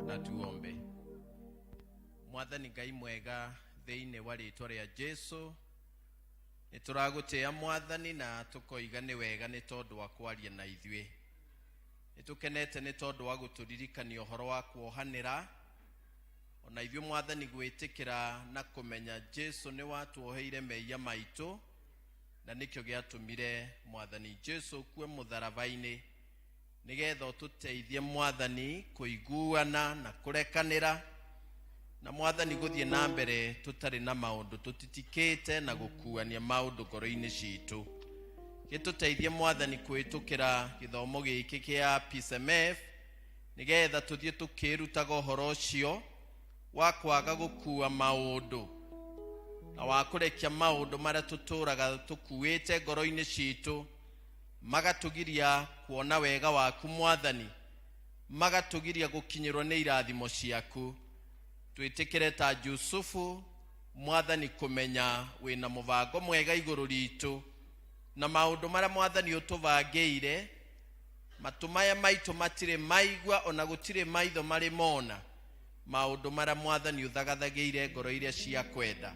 Na tuombe. Mwathani Ngai mwega, thĩinĩ wa rĩtwa rĩa Jesu nĩ tũragũtĩĩa Mwathani na tũkoiga nĩ wega nĩ tondũ wa kwaria na ithuĩ. Nĩ tũkenete nĩ tondũ wa gũtũririkania ũhoro wa kuohanĩra ona ithuĩ Mwathani gwĩtĩkĩra na kũmenya Jesu nĩ watuoheire mehia maitũ, na nĩkĩo gĩatũmire Mwathani Jesu ũkue mũtharaba-inĩ nĩgetha ũtũteithie Mwathani kũiguana na kũrekanĩra na Mwathani gũthiĩ na mbere tũtarĩ na maũndũ tũtitikĩte na gũkuania maũndũ ngoro-inĩ citũ. Gĩtũteithie Mwathani kũhĩtũkĩra gĩthomo gĩkĩ kĩa PSMF nĩgetha tũthiĩ tũkĩrutaga ũhoro ũcio wa kwaga gũkua maũndũ na wa kũrekia maũndũ marĩa tũtũraga tũkuĩte ngoro-inĩ citũ magatũgiria kuona wega waku Mwathani, magatũgiria gũkinyĩrwo nĩ irathimo ciaku. Twĩtĩkĩre ta Jusufu Mwathani kũmenya wĩna mũbango mwega igũrũ ritũ na maũndũ marĩa Mwathani ũtũbangĩire matũ maya maitũ matirĩ maigua ona gũtirĩ maitho marĩ mona maũndũ marĩa Mwathani ũthagathagĩire ngoro iria cia kwenda.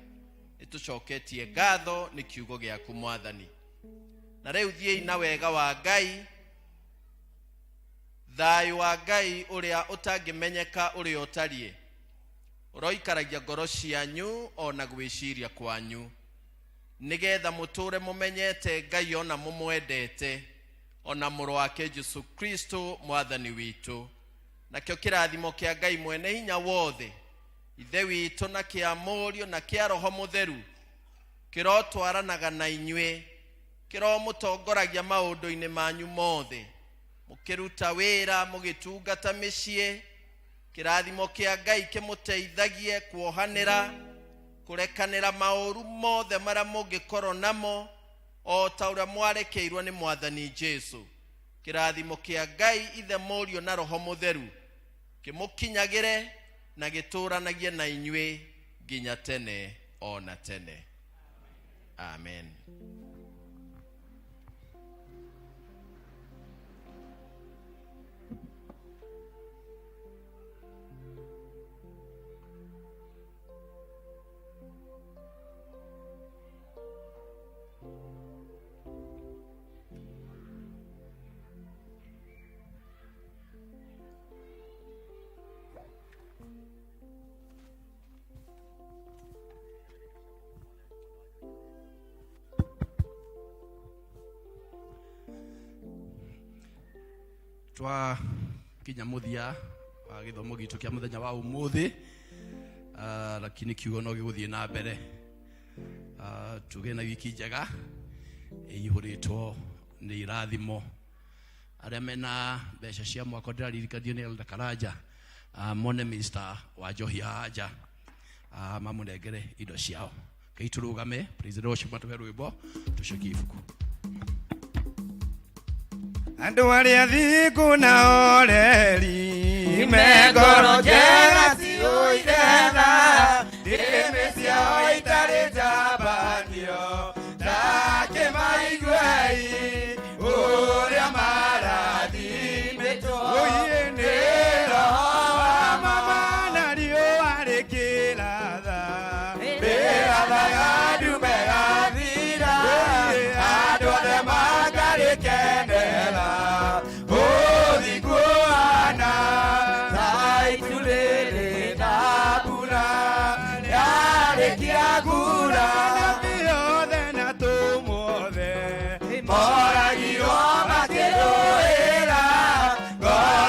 Nĩtũcoketie ngatho nĩ kiugo gĩaku Mwathani. Na rĩu thiĩi na wega wa Ngai, thayũ wa Ngai ũrĩa ũtangĩmenyeka ũrĩa ũtariĩ ũroikaragia ngoro cianyu ona gwĩciria kwanyu nĩgetha mũtũre mũmenyete Ngai ona mũmwendete ona mũrũ wake Jesu Kristo Mwathani witũ. Nakĩo kĩrathimo kĩa Ngai mwene hinya wothe, Ithe witũ, na kĩa Mũriũ na kĩa Roho Mũtheru kĩrotwaranaga na inyuĩ, kĩromũtongoragia maũndũ-inĩ manyu mothe, mũkĩruta wĩra, mũgĩtungata mĩciĩ. Kĩrathimo kĩa Ngai kĩmũteithagie kuohanĩra, kũrekanĩra maũru mothe marĩa mũngĩkorwo namo o ta ũrĩa mwarekeirwo nĩ Mwathani Jesu. Kĩrathimo kĩa Ngai Ithe, Mũriũ na Roho Mũtheru kĩmũkinyagĩre na gĩtũranagie na inyuĩ nginya tene ona tene. Amen. Twakinya muthia wa githomo gitu kia muthenya wa umuthi, lakini kiugo no giguthie na mbere. Tuge na wiki njega ĩihũrĩtwo nĩ irathimo. Arĩa mena mbeca cia mwako ndĩraririkanio nĩ Elder Karanja, mone Mr. Wanjohi anja, mamũnengere indo ciao. Kei tũrũgame, praise the Lord, matũhe rwĩmbo tũcokie ibuku. Andũ arĩa thingu na oreri me ngoro njega ciũire tha, ndĩmĩ ciao itarĩ njamba.